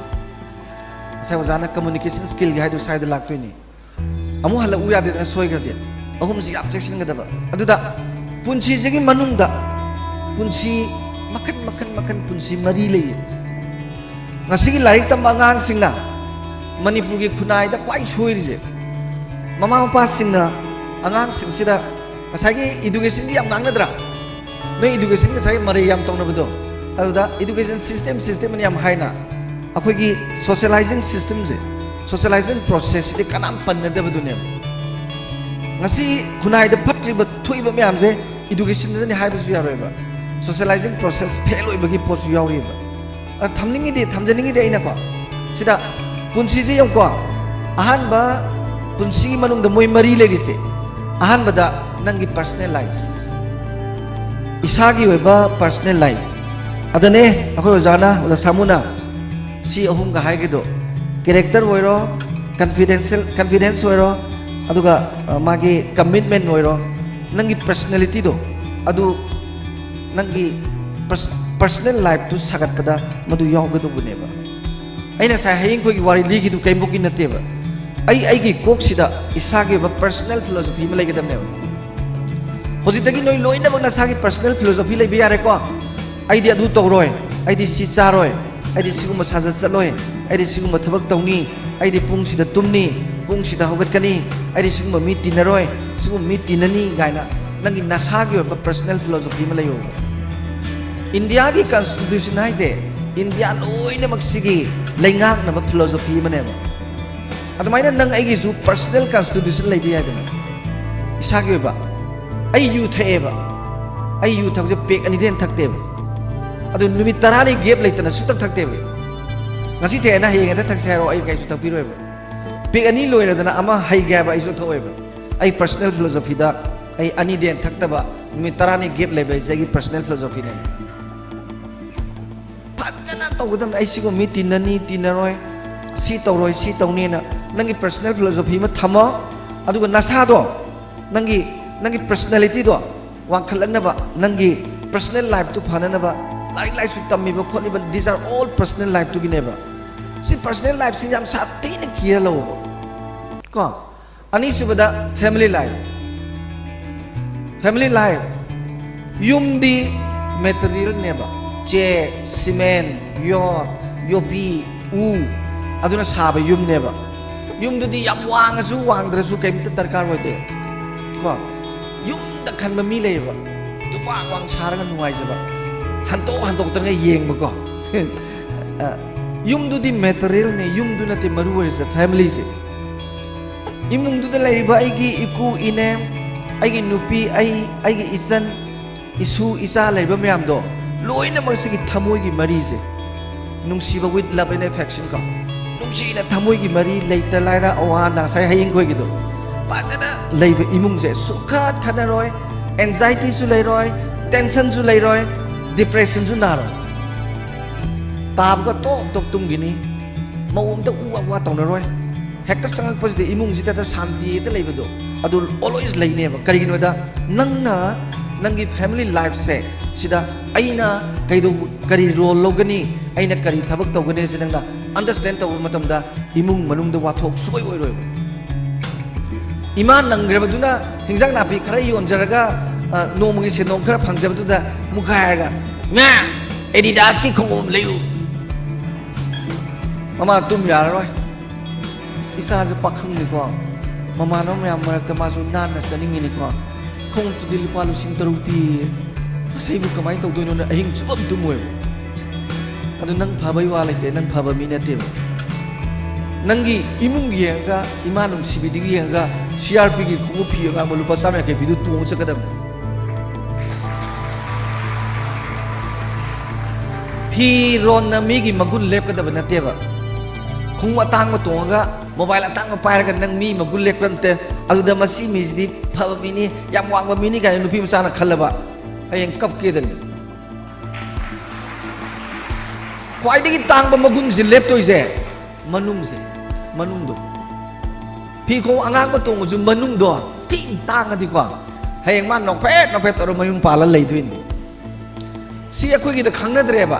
ꯉꯁꯥꯏ ꯑꯣꯖꯥꯅ communication skillꯒꯤ ꯍꯥꯏꯗꯣ ꯁ꯭ꯋꯥꯏꯗ ꯂꯥꯛꯇꯣꯏꯅꯤ꯫ ꯑꯃꯨꯛ ꯍꯜꯂꯛꯎ ꯌꯥꯗꯦꯗꯅ ꯁꯣꯏꯈ꯭ꯔꯗꯤ꯫ ꯑꯍꯨꯝꯁꯤ ꯌꯥꯝ ꯆꯦꯛꯁꯤꯟꯒꯗꯕ꯫ ꯑꯗꯨꯗ ꯄꯨꯟꯁꯤꯁꯤꯒꯤ ꯃꯅꯨꯡꯗ ꯄꯨꯟꯁꯤ ꯃꯈꯟ ꯃꯈꯟ ꯃꯈꯟ ꯄꯨꯟꯁꯤ ꯃꯔꯤ ꯂꯩꯌꯦ꯫ ꯉꯁꯤꯒꯤ ꯂꯥꯏꯔꯤꯛ ꯇꯝꯕ ꯑꯉꯥꯡꯁꯤꯡꯅ ꯃꯅꯤꯄꯨꯔꯒꯤ ꯈꯨꯟꯅꯥꯏꯗ ꯈ꯭ꯋꯥꯏ ꯁꯣꯏꯔꯤꯁꯦ, ꯃꯃꯥ ꯃꯄꯥꯁꯤꯡꯅ ꯑꯉꯥꯡꯁꯤꯡꯁꯤꯗ ꯉꯁꯥꯏꯒꯤ educationꯒꯤ ꯌꯥꯝ ꯉꯥꯡꯅꯗ꯭ꯔꯥ? ꯅꯣꯏ education ꯉꯁꯥꯏ ꯃꯔꯩ ꯌꯥꯝ ꯇꯧꯅꯕꯗꯣ, ꯑꯗꯨꯗ education system system ꯑꯅ ꯌꯥꯝ ꯍꯥꯏꯅ, ꯑꯩꯈꯣꯏꯒꯤ socializing systemꯁꯦ, socializing processꯁꯤꯗꯤ ꯀꯅꯥꯝ ꯄꯟꯅꯗꯕꯗꯨꯅꯦꯕ꯫ ꯉꯁꯤ ꯈꯨꯟꯅꯥꯏꯗ ꯐꯠꯇ꯭ꯔꯤꯕ ꯊꯣꯛꯏꯕ ꯃꯌꯥꯝꯁꯦ educationꯗꯅꯤ ꯍꯥꯏꯕꯁꯨ ꯌꯥꯔꯣꯏꯕ꯫ Socializing process fail ꯑꯣꯏꯕꯒꯤ ꯄꯣꯠꯁꯨ ꯌꯥꯎꯔꯤꯕ꯫ ꯑ, ꯊꯝꯅꯤꯡꯉꯤꯗꯤ, ꯊꯝꯖꯅꯤꯡꯉꯤꯗꯤ ꯑꯩꯅꯀꯣ, ꯁꯤꯗ ꯄꯨꯟꯁꯤꯁꯦ ꯌꯦꯡꯉꯨꯀꯣ, ꯑꯍꯥꯟꯕ ꯄꯨꯟꯁꯤꯒꯤ ꯃꯅꯨꯡꯗ ꯃꯣꯏ ꯃꯔꯤ ꯂꯩꯔꯤꯁꯦ, ꯑꯍꯥꯟꯕꯗ ꯅꯪꯒꯤ personal life, ꯏꯁꯥꯒꯤ ꯑꯣꯏꯕ personal life꯫ ꯑꯗꯅꯦ ꯑꯩꯈꯣꯏ ꯑꯣꯖꯥꯅ, ꯑꯣꯖꯥ ꯁꯥꯃꯨꯅ ꯁꯤ ꯑꯍꯨꯝꯒ ꯍꯥꯏꯒꯤꯗꯣ, character ꯑꯣꯏꯔꯣ, confidential, confidence ꯑꯣꯏꯔꯣ, ꯑꯗꯨꯒ, ꯑ, ꯃꯥꯒꯤ commitment ꯑꯣꯏꯔꯣ, ꯅꯪꯒꯤ personalityꯗꯣ, ꯑꯗꯨ ꯅꯪꯒꯤ pers-, personal lifeꯇꯨ ꯁꯥꯒꯠꯄꯗ ꯃꯗꯨ ꯌꯥꯎꯒꯗꯧꯕꯅꯦꯕ꯫ ꯑꯩꯅ ꯉꯁꯥꯏ ꯍꯌꯦꯡꯈꯣꯏꯒꯤ ꯋꯥꯔꯤ ꯂꯤꯒꯤꯗꯨ ꯀꯩꯝꯕꯨꯛꯀꯤ ꯅꯠꯇꯦꯕ꯫ ꯑꯩ, ꯑꯩꯒꯤ ꯀꯣꯛꯁꯤꯗ ꯏꯁꯥꯒꯤ ꯑꯣꯏꯕ personal philosophy ꯑꯃ ꯂꯩꯒꯗꯕꯅꯦꯕ꯫ ꯍꯧꯖꯤꯛꯇꯒꯤ ꯅꯣꯏ ꯂꯣꯏꯅꯃꯛ ꯅꯁꯥꯒꯤ personal philosophy ꯂꯩꯕ ꯌꯥꯔꯦꯀꯣ꯫ ꯑꯩꯗꯤ ꯑꯗꯨ ꯇꯧꯔꯣꯏ, ꯑꯩꯗꯤ ꯁꯤ ꯆꯥꯔꯣꯏ, ꯑꯩꯗꯤ ꯁꯤꯒꯨꯝꯕ ꯁꯥꯖꯠ ꯆꯠꯂꯣꯏ, ꯑꯩꯗꯤ ꯁꯤꯒꯨꯝꯕ ꯊꯕꯛ ꯇꯧꯅꯤ, ꯑꯩꯗꯤ ꯄꯨꯡꯁꯤꯗ ꯇꯨꯝꯅꯤ, ꯄꯨꯡꯁꯤꯗ ꯍꯧꯒꯠꯀꯅꯤ, ꯑꯩꯗꯤ ꯁꯤꯒꯨꯝꯕ ꯃꯤ ꯇꯤꯟꯅꯔꯣꯏ, ꯁꯤꯒꯨꯝꯕ ꯃꯤ ꯇꯤꯟꯅꯅꯤ ꯀꯥꯏꯅ ꯅꯪꯒꯤ ꯅꯁꯥꯒꯤ ꯑꯣꯏꯕ personal philosophy ꯑꯃ ꯂꯩꯌꯣ꯫ ꯏꯟꯗꯤꯌꯥꯒꯤ constitution ꯍꯥꯏꯁꯦ ꯏꯟꯗꯤꯌꯥ ꯂꯣꯏꯅꯃꯛꯁꯤꯒꯤ ꯂꯩꯉꯥꯛꯅꯕ philosophy ꯑꯃꯅꯦꯕ꯫ ꯑꯗꯨꯃꯥꯏꯅ ꯅꯪ ꯑꯩꯒꯤꯁꯨ personal constitution ꯂꯩꯕ ꯌꯥꯏꯗꯅ, ꯏꯁꯥꯒꯤ ꯑꯣꯏꯕ꯫ ꯑꯩ ꯌꯨ ꯊꯛꯑꯦꯕ, ꯑꯩ ꯌꯨ ꯊꯛꯄꯁꯦ ꯄꯦꯛ ꯑꯅꯤꯗꯩ ꯍꯦꯟꯅ ꯊꯛꯇꯦꯕ꯫ ꯑꯗꯨ ꯅꯨꯃꯤꯠ ꯇꯔꯥꯅꯤ gap ꯂꯩꯇꯅ ꯁꯨꯡꯊꯛ ꯊꯛꯇꯦꯕ꯫ ꯉꯁꯤ ꯊꯛꯑꯦꯅ ꯍꯌꯦꯡ ꯍꯦꯛꯇ ꯊꯛꯁꯦ ꯍꯥꯏꯔꯣ, ꯑꯩ ꯀꯩꯁꯨ ꯊꯛꯄꯤꯔꯣꯏꯕ꯫ ꯄꯦꯛ ꯑꯅꯤ ꯂꯣꯏꯔꯗꯅ ꯑꯃ ꯍꯩꯒꯦ ꯍꯥꯏꯕ ꯑꯩꯁꯨ ꯊꯛꯑꯣꯏꯕ꯫ ꯑꯩ personal philosophyꯗ ꯑꯩ ꯑꯅꯤꯗꯩ ꯍꯦꯟꯅ ꯊꯛꯇꯕ, ꯅꯨꯃꯤꯠ ꯇꯔꯥꯅꯤ gap ꯂꯩꯕ ꯍꯥꯏꯁꯦ ꯑꯩꯒꯤ personal philosophyꯅꯦ꯫ ꯐꯖꯅ ꯇꯧꯒꯗꯕꯅꯤ꯫ ꯑꯩ ꯁꯤꯒꯨꯝꯕ ꯃꯤ ꯇꯤꯟꯅꯅꯤ, ꯇꯤꯟꯅꯔꯣꯏ, ꯁꯤ ꯇꯧꯔꯣꯏ, ꯁꯤ ꯇꯧꯅꯤꯅ ꯅꯪꯒꯤ personal philosophy ꯑꯃ ꯊꯝꯃꯣ꯫ ꯑꯗꯨꯒ ꯅꯁꯥꯗꯣ, ꯅꯪꯒꯤ, ꯅꯪꯒꯤ personalityꯗꯣ ꯋꯥꯡꯈꯠꯂꯛꯅꯕ, ꯅꯪꯒꯤ personal lifeꯇꯨ ꯐꯅꯅꯕ ꯂꯥꯏꯔꯤꯛ ꯂꯥꯏꯁꯨ ꯇꯝꯃꯤꯕ ꯈꯣꯠꯂꯤꯕ, these are all personal life ꯇꯨꯒꯤꯅꯦꯕ꯫ ꯁꯤ personal life ꯁꯤ ꯌꯥꯝ ꯁꯥꯊꯤꯅ care ꯂꯧꯕ꯫ ꯀꯣ, ꯑꯅꯤꯁꯨꯕꯗ family life꯫ Family life, ꯌꯨꯝꯗꯤ material ꯅꯦꯕ, ꯆꯦꯛ, cement, ꯌꯣꯠ, ꯌꯣꯄꯤ, ꯎ, ꯑꯗꯨꯅ ꯁꯥꯕ ꯌꯨꯝꯅꯦꯕ꯫ ꯌꯨꯝꯗꯨꯗꯤ ꯌꯥꯝ ꯋꯥꯡꯉꯁꯨ ꯋꯥꯡꯗ꯭ꯔꯁꯨ ꯀꯩꯝꯇ ꯗꯔꯀꯥꯔ ꯑꯣꯏꯗꯦ꯫ ꯀꯣ, ꯌꯨꯝꯗ ꯈꯟꯕ ꯃꯤ ꯂꯩꯌꯦꯕ, ꯌꯨꯝ ꯋꯥꯡ ꯋꯥꯡ ꯁꯥꯔꯒ ꯅꯨꯡꯉꯥꯏꯖꯕ, ꯍꯟꯇꯣꯛ ꯍꯟꯇꯣꯛꯇꯅꯒ ꯌꯦꯡꯕꯀꯣ꯫ ꯑ, ꯌꯨꯝꯗꯨꯗꯤ material ꯅꯦ, ꯌꯨꯝꯗꯨ ꯅꯠꯇꯦ ꯃꯔꯨ ꯑꯣꯏꯔꯤꯁꯦ, family ꯁꯦ꯫ ꯏꯃꯨꯡꯗꯨꯗ ꯂꯩꯔꯤꯕ ꯑꯩꯒꯤ ꯏꯀꯨ ꯏꯅꯦ, ꯑꯩꯒꯤ ꯅꯨꯄꯤ, ꯑꯩ, ꯑꯩꯒꯤ ꯏꯆꯟ, ꯏꯁꯨ ꯏꯆꯥ ꯂꯩꯕ ꯃꯌꯥꯝꯗꯣ, ꯂꯣꯏꯅꯃꯛ ꯁꯤꯒꯤ ꯊꯃꯣꯏꯒꯤ ꯃꯔꯤꯁꯦ, ꯅꯨꯡꯁꯤꯕ with love and affection ꯀꯣ, ꯅꯨꯡꯁꯤꯅ ꯊꯃꯣꯏꯒꯤ ꯃꯔꯤ, ꯂꯩꯇ ꯂꯥꯏꯔ ꯑꯋꯥ ꯑꯅꯥ, ꯉꯁꯥꯏ ꯍꯌꯦꯡꯈꯣꯏꯒꯤꯗꯣ, ꯐꯖꯅ ꯂꯩꯕ ꯏꯃꯨꯡꯁꯦ ꯁꯨꯡꯈꯠ ꯈꯠꯅꯔꯣꯏ, anxiety ꯁꯨ ꯂꯩꯔꯣꯏ, tension ꯁꯨ ꯂꯩꯔꯣꯏ, depression ꯁꯨ ꯅꯥꯔꯣꯏ꯫ ꯇꯥꯕꯒ ꯇꯣꯞ ꯇꯣꯞ ꯇꯨꯝꯈꯤꯅꯤ, ꯃꯧ ꯑꯝꯇ ꯎ ꯋꯥ ꯋꯥ ꯇꯧꯅꯔꯣꯏ꯫ ꯍꯦꯛꯇ ꯆꯪꯉꯛꯄꯁꯤꯗ ꯏꯃꯨꯡꯁꯤꯗ ꯍꯦꯛꯇ ꯁꯥꯟꯇꯤ ꯍꯦꯛꯇ ꯂꯩꯕꯗꯣ, ꯑꯗꯨ always ꯂꯩꯅꯦꯕ꯫ ꯀꯔꯤꯒꯤꯅꯣꯗ, ꯅꯪꯅ ꯅꯪꯒꯤ family life ꯁꯦ ꯁꯤꯗ ꯑꯩꯅ ꯀꯩꯗꯧ-, ꯀꯔꯤ role ꯂꯧꯒꯅꯤ, ꯑꯩꯅ ꯀꯔꯤ ꯊꯕꯛ ꯇꯧꯒꯅꯤ ꯁꯤ ꯅꯪꯅ understand ꯇꯧꯕ ꯃꯇꯝꯗ, ꯏꯃꯨꯡ ꯃꯅꯨꯡꯗ ꯋꯥꯊꯣꯛ ꯁꯨꯡꯑꯣꯏ ꯑꯣꯏꯔꯣꯏꯕ꯫ ꯏꯃꯥ ꯅꯪꯈ꯭ꯔꯕꯗꯨꯅ ꯍꯤꯟꯖꯥꯡ ꯅꯥꯄꯤ ꯈꯔ ꯌꯣꯟꯖꯔꯒ, ꯑ, ꯅꯣꯡꯃꯒꯤ ꯁꯦꯟꯗꯣꯡ ꯈꯔ ꯐꯪꯖꯕꯗꯨꯗ ꯃꯨꯈꯥꯏꯔꯒ, "ꯃꯥ, Adidas ꯀꯤ ꯈꯣꯡꯎꯞ ꯂꯩꯌꯨ"꯫ ꯃꯃꯥ ꯇꯨꯝ ꯌꯥꯔꯔꯣꯏ꯫ ꯑꯁ, ꯏꯆꯥꯁꯦ ꯄꯥꯈꯪꯅꯤꯀꯣ, ꯃꯃꯥꯟꯅꯕ ꯃꯌꯥꯝ ꯃꯔꯛꯇ ꯃꯥꯁꯨ ꯅꯥꯟꯅ ꯆꯠꯅꯤꯡꯉꯤꯅꯤꯀꯣ, ꯈꯣꯡꯎꯞꯇꯨꯗꯤ ꯂꯨꯄꯥ ꯂꯤꯁꯤꯡ ꯇꯔꯨꯛ ꯄꯤꯌꯦ꯫ ꯑꯁ, ꯑꯩꯕꯨ ꯀꯃꯥꯏꯅ ꯇꯧꯗꯣꯏꯅꯣꯅ ꯑꯍꯤꯡ ꯆꯨꯞꯄ ꯑꯃ ꯇꯨꯝꯃꯣꯏꯕ꯫ ꯑꯗꯨ ꯅꯪ ꯐꯕꯩ ꯋꯥ ꯂꯩꯇꯦ, ꯅꯪ ꯐꯕ ꯃꯤ ꯅꯠꯇꯦꯕ꯫ ꯅꯪꯒꯤ ꯏꯃꯨꯡ ꯌꯦꯡꯉꯒ, ꯏꯃꯥ ꯅꯨꯡꯁꯤꯕꯤꯗꯨꯒꯤ ꯌꯦꯡꯉꯒ, ꯁꯤ ꯑꯥꯔ ꯄꯤꯒꯤ ꯈꯣꯡꯎꯞ ꯐꯤ ꯑꯉꯥꯡꯕ ꯂꯨꯄꯥ ꯆꯥꯝꯃ ꯌꯥꯡꯈꯩ ꯄꯤꯗꯨ ꯇꯣꯡꯉ ꯆꯠꯀꯗꯕꯅꯤ꯫ ꯐꯤꯔꯣꯟꯅ ꯃꯤꯒꯤ ꯃꯒꯨꯟ ꯂꯦꯞꯀꯗꯕ ꯅꯠꯇꯦꯕ꯫ ꯈꯣꯡꯎꯞ ꯑꯇꯥꯡꯕ ꯇꯣꯡꯉꯒ, ꯃꯣꯕꯥꯏꯜ ꯑꯇꯥꯡꯕ ꯄꯥꯏꯔꯒ ꯅꯪ ꯃꯤ ꯃꯒꯨꯟ ꯂꯦꯞꯄ ꯅꯠꯇꯦ꯫ ꯑꯗꯨꯗ ꯃꯁꯤ ꯃꯤꯁꯤꯗꯤ ꯐꯕ ꯃꯤꯅꯤ, ꯌꯥꯝ ꯋꯥꯡꯕ ꯃꯤꯅꯤ ꯀꯥꯏꯅ ꯅꯨꯄꯤ ꯃꯆꯥꯅ ꯈꯜꯂꯕ, ꯍꯌꯦꯡ ꯀꯞꯀꯦꯗꯅꯤ꯫ ꯈ꯭ꯋꯥꯏꯗꯒꯤ ꯇꯥꯡꯕ ꯃꯒꯨꯟꯁꯦ ꯂꯦꯞꯇꯣꯏꯁꯦ ꯃꯅꯨꯡꯁꯦ, ꯃꯅꯨꯡꯗꯣ꯫ ꯐꯤ ꯈꯣꯡꯎꯞ ꯑꯉꯥꯡꯕ ꯇꯣꯡꯉꯁꯨ ꯃꯅꯨꯡꯗꯣ ꯊꯤ ꯇꯥꯡꯉꯗꯤꯀꯣ, ꯍꯌꯦꯡ ꯃꯥ ꯅꯣꯛꯐꯦꯠ ꯅꯣꯛꯐꯦꯠ ꯇꯧꯔ ꯃꯌꯨꯝ ꯄꯥꯜꯂ ꯂꯩꯗꯣꯏꯅꯤ꯫ ꯁꯤ ꯑꯩꯈꯣꯏꯒꯤꯗ ꯈꯪꯅꯗ꯭ꯔꯦꯕ꯫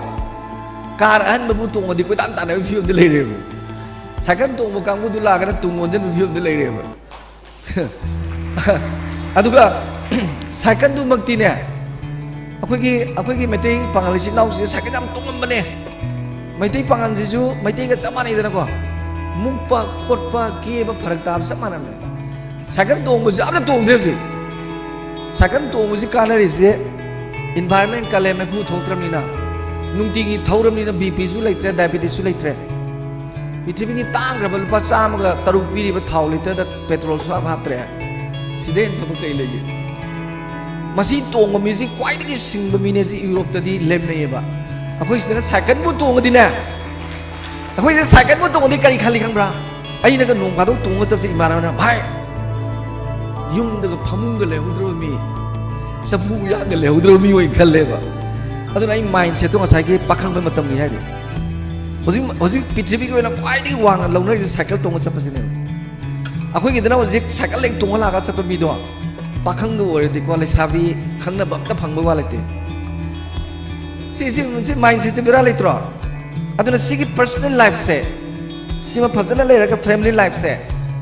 ꯀꯥꯔ ꯑꯍꯟꯕꯕꯨ ꯇꯣꯡꯉꯗꯤ ꯀꯣꯏꯇꯥꯟ ꯇꯥꯟꯅꯕꯒꯤ ꯐꯤꯕꯝꯗ ꯂꯩꯔꯦꯕ꯫ ꯁꯥꯏꯀꯜ ꯇꯣꯡꯕ ꯀꯥꯡꯕꯨꯗꯨ ꯂꯥꯛꯑꯒꯅ ꯇꯨꯡ ꯑꯣꯟꯁꯤꯟꯕꯒꯤ ꯐꯤꯕꯝꯗ ꯂꯩꯔꯦꯕ꯫ ꯑꯗꯨꯒ ꯁꯥꯏꯀꯜꯗꯨꯃꯛꯇꯤꯅꯦ, ꯑꯩꯈꯣꯏꯒꯤ, ꯑꯩꯈꯣꯏꯒꯤ ꯃꯩꯇꯩ ꯄꯥꯉꯜ ꯏꯆꯤꯟ ꯏꯅꯥꯎꯁꯤꯡꯁꯦ ꯁꯥꯏꯀꯜ ꯌꯥꯝ ꯇꯣꯡꯉꯝꯕꯅꯦ꯫ ꯃꯩꯇꯩ ꯄꯥꯉꯜꯁꯤꯁꯨ ꯃꯩꯇꯩꯒ ꯆꯞ ꯃꯥꯟꯅꯩꯗꯅꯀꯣ꯫ ꯃꯨꯛꯄ, ꯈꯣꯠꯄ, ꯀꯦꯕ ꯐꯔꯛ ꯇꯥꯕ ꯆꯞ ꯃꯥꯟꯅꯕꯅꯦ꯫ ꯁꯥꯏꯀꯜ ꯇꯣꯡꯕꯁꯤ ꯑꯝꯇ ꯇꯣꯡꯗ꯭ꯔꯦ ꯍꯧꯖꯤꯛ꯫ ꯁꯥꯏꯀꯜ ꯇꯣꯡꯕꯁꯤ ꯀꯥꯟꯅꯔꯤꯁꯦ environment, ꯀꯥꯂꯦꯟ ꯃꯩꯈꯨ ꯊꯣꯛꯇ꯭ꯔꯕꯅꯤꯅ, ꯅꯨꯡꯇꯤꯒꯤ ꯊꯧꯔꯕꯅꯤꯅ B P ꯁꯨ ꯂꯩꯇ꯭ꯔꯦ, diabetes ꯁꯨ ꯂꯩꯇ꯭ꯔꯦ꯫ ꯄ꯭ꯔꯤꯊꯤꯕꯤꯒꯤ ꯇꯥꯡꯈ꯭ꯔꯕ ꯂꯨꯄꯥ ꯆꯥꯝꯃꯒ ꯇꯔꯨꯛ ꯄꯤꯔꯤꯕ ꯊꯥꯎ ꯂꯤꯇꯔꯗ petrol ꯁꯨꯡꯍꯥꯞ ꯍꯥꯞꯇ꯭ꯔꯦ꯫ ꯁꯤꯗꯩ ꯍꯦꯟꯅ ꯐꯕ ꯀꯩ ꯂꯩꯒꯦ? ꯃꯁꯤ ꯇꯣꯡꯕ ꯃꯤꯁꯤ ꯈ꯭ꯋꯥꯏꯗꯒꯤ ꯁꯤꯡꯕ ꯃꯤꯅꯦ ꯁꯤ ꯌꯨꯔꯣꯞꯇꯗꯤ ꯂꯦꯝꯅꯩꯌꯦꯕ꯫ ꯑꯩꯈꯣꯏ ꯁꯤꯗꯅ ꯁꯥꯏꯀꯜꯕꯨ ꯇꯣꯡꯉꯗꯤꯅꯦ, ꯑꯩꯈꯣꯏꯁꯦ ꯁꯥꯏꯀꯜꯕꯨ ꯇꯣꯡꯉꯗꯤ ꯀꯔꯤ ꯈꯜꯂꯤ ꯈꯪꯕ꯭ꯔꯥ? ꯑꯩꯅꯒ ꯅꯣꯡ ꯐꯥꯗꯣꯛ ꯇꯣꯡꯉ ꯆꯠꯁꯦ ꯏꯃꯥꯟꯅꯕꯅ, "ꯚꯥꯏ, ꯌꯨꯝꯗꯒ ꯐꯃꯨꯡꯒ ꯂꯩꯍꯧꯗ꯭ꯔꯕ ꯃꯤ, ꯆꯐꯨ ꯎꯌꯥꯟꯒ ꯂꯩꯍꯧꯗ꯭ꯔꯕ ꯃꯤ ꯑꯣꯏꯅ ꯈꯜꯂꯦꯕ"꯫ ꯑꯗꯨꯅ ꯑꯩ mindset ꯇꯣ ꯉꯁꯥꯏꯒꯤ ꯄꯥꯈꯪꯕ ꯃꯇꯝꯒꯤ ꯍꯥꯏꯗꯣ꯫ ꯍꯧꯖꯤꯛ, ꯍꯧꯖꯤꯛ ꯄ꯭ꯔꯤꯊꯤꯕꯤꯒꯤ ꯑꯣꯏꯅ ꯈ꯭ꯋꯥꯏꯗꯒꯤ ꯋꯥꯡꯅ ꯂꯧꯅꯔꯤꯁꯦ ꯁꯥꯏꯀꯜ ꯇꯣꯡꯉ ꯆꯠꯄꯁꯤꯅꯦꯕ꯫ ꯑꯩꯈꯣꯏꯒꯤꯗꯅ ꯍꯧꯖꯤꯛ ꯁꯥꯏꯀꯜ ꯍꯦꯛ ꯇꯣꯡꯉ ꯂꯥꯛꯑꯒ ꯆꯠꯄ ꯃꯤꯗꯣ ꯄꯥꯈꯪꯒ ꯑꯣꯏꯔꯗꯤꯀꯣ, ꯂꯩꯁꯥꯕꯤ ꯈꯪꯅꯕ ꯑꯝꯇ ꯐꯪꯕ ꯋꯥ ꯂꯩꯇꯦ꯫ ꯁꯤ, ꯁꯤ, ꯁꯤ mindset ꯁꯦ ꯕꯦꯔꯥ ꯂꯩꯇ꯭ꯔꯣ? ꯑꯗꯨꯅ ꯁꯤꯒꯤ personal life ꯁꯦ, ꯁꯤꯃ ꯐꯖꯅ ꯂꯩꯔꯒ family life ꯁꯦ,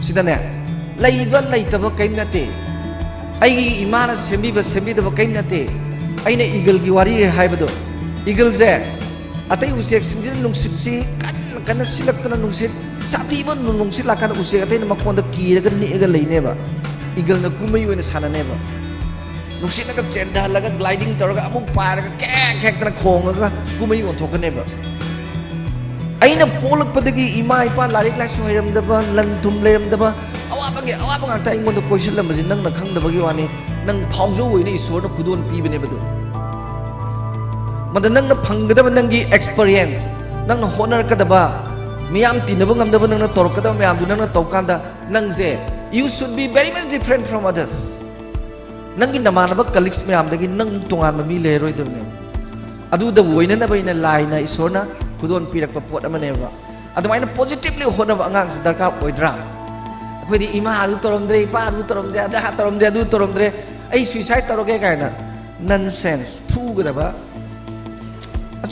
ꯁꯤꯗꯅꯦ, ꯂꯩꯕ ꯂꯩꯇꯕ ꯀꯔꯤꯝ ꯅꯠꯇꯦ꯫ ꯑꯩꯒꯤ ꯏꯃꯥꯅ ꯁꯦꯝꯕꯤꯕ ꯁꯦꯝꯕꯤꯗꯕ ꯀꯔꯤꯝ ꯅꯠꯇꯦ꯫ ꯑꯩꯅ eagle ꯒꯤ ꯋꯥꯔꯤ ꯍꯥꯏꯕꯗꯣ, eagle ꯁꯦ ꯑꯇꯩ ꯎꯆꯦꯛꯁꯤꯡꯁꯤꯅ ꯅꯨꯡꯁꯤꯠꯁꯤ ꯀꯟꯅ ꯀꯟꯅ ꯁꯤꯜꯂꯛꯇꯅ, ꯅꯨꯡꯁꯤꯠ ꯁꯥꯊꯤꯕ ꯅꯨꯡꯁꯤꯠ ꯂꯥꯛꯀꯥꯟꯗ ꯎꯆꯦꯛ ꯑꯇꯩꯅ ꯃꯈꯣꯟꯗ ꯀꯤꯔꯒ ꯅꯤꯛꯑꯒ ꯂꯩꯅꯦꯕ꯫ Eagle ꯅ ꯀꯨꯝꯍꯩ ꯑꯣꯏꯅ ꯁꯥꯟꯅꯅꯦꯕ꯫ ꯅꯨꯡꯁꯤꯠꯅꯒ ꯆꯦꯟꯊꯍꯜꯂꯒ gliding ꯇꯧꯔꯒ ꯑꯃꯨꯛ ꯄꯥꯏꯔꯒ ꯀꯦꯛ ꯍꯦꯛꯇꯅ ꯈꯣꯡꯉꯒ ꯀꯨꯝꯍꯩ ꯑꯣꯟꯊꯣꯛꯀꯅꯦꯕ꯫ ꯑꯩꯅ ꯄꯣꯛꯂꯛꯄꯗꯒꯤ ꯏꯃꯥ ꯏꯄꯥ ꯂꯥꯏꯔꯤꯛ ꯂꯥꯏꯁꯨ ꯍꯩꯔꯝꯗꯕ, ꯂꯟ ꯊꯨꯝ ꯂꯩꯔꯝꯗꯕ, ꯑꯋꯥꯕꯒꯤ ꯑꯋꯥꯕ ꯉꯥꯛꯇ ꯑꯩꯉꯣꯟꯗ ꯀꯣꯏꯁꯤꯜꯂꯝꯕꯁꯤ ꯅꯪꯅ ꯈꯪꯗꯕꯒꯤ ꯋꯥꯅꯤ꯫ ꯅꯪ ꯐꯥꯎꯖꯧ ꯍꯥꯏꯅ ꯏꯁꯣꯔꯅ ꯈꯨꯗꯣꯜ ꯄꯤꯕꯅꯦꯕ ꯑꯗꯨ꯫ ꯃꯗ ꯅꯪꯅ ꯐꯪꯒꯗꯕ ꯅꯪꯒꯤ experience, ꯅꯪꯅ ꯍꯣꯠꯅꯔꯛꯀꯗꯕ, ꯃꯤꯌꯥꯝ ꯇꯤꯟꯅꯕ ꯉꯝꯗꯕ ꯅꯪꯅ ꯇꯧꯔꯛꯀꯗꯕ ꯃꯌꯥꯝꯗꯨ ꯅꯪꯅ ꯇꯧꯀꯥꯟꯗ ꯅꯪꯁꯦ, you should be very much different from others. ꯅꯪꯒꯤ ꯅꯃꯥꯟꯅꯕ colleagues ꯃꯌꯥꯝꯗꯒꯤ ꯅꯪ ꯇꯣꯉꯥꯟꯕ ꯃꯤ ꯂꯩꯔꯔꯣꯏꯗꯕꯅꯦꯕ꯫ ꯑꯗꯨꯗ ꯑꯣꯏꯅꯅꯕ ꯑꯩꯅ ꯂꯥꯏꯅ ꯏꯁꯣꯔꯅ ꯈꯨꯗꯣꯜ ꯄꯤꯔꯛꯄ ꯄꯣꯠ ꯑꯃꯅꯦꯕ꯫ ꯑꯗꯨꯃꯥꯏꯅ positively ꯍꯣꯠꯅꯕ ꯑꯉꯥꯡꯁꯤ ꯗꯔꯀꯥꯔ ꯑꯣꯏꯗ꯭ꯔꯥ? ꯑꯩꯈꯣꯏꯗꯤ ꯏꯃꯥ ꯑꯗꯨ ꯇꯧꯔꯝꯗ꯭ꯔꯦ, ꯏꯄꯥ ꯑꯗꯨ ꯇꯧꯔꯝꯗ꯭ꯔꯦ, ꯑꯗꯥ ꯇꯧꯔꯝꯗ꯭ꯔꯦ, ꯑꯗꯨ ꯇꯧꯔꯝꯗ꯭ꯔꯦ, ꯑꯩ suicide ꯇꯧꯔꯒꯦ ꯀꯥꯏꯅ nonsense, ꯐꯨꯒꯗꯕ,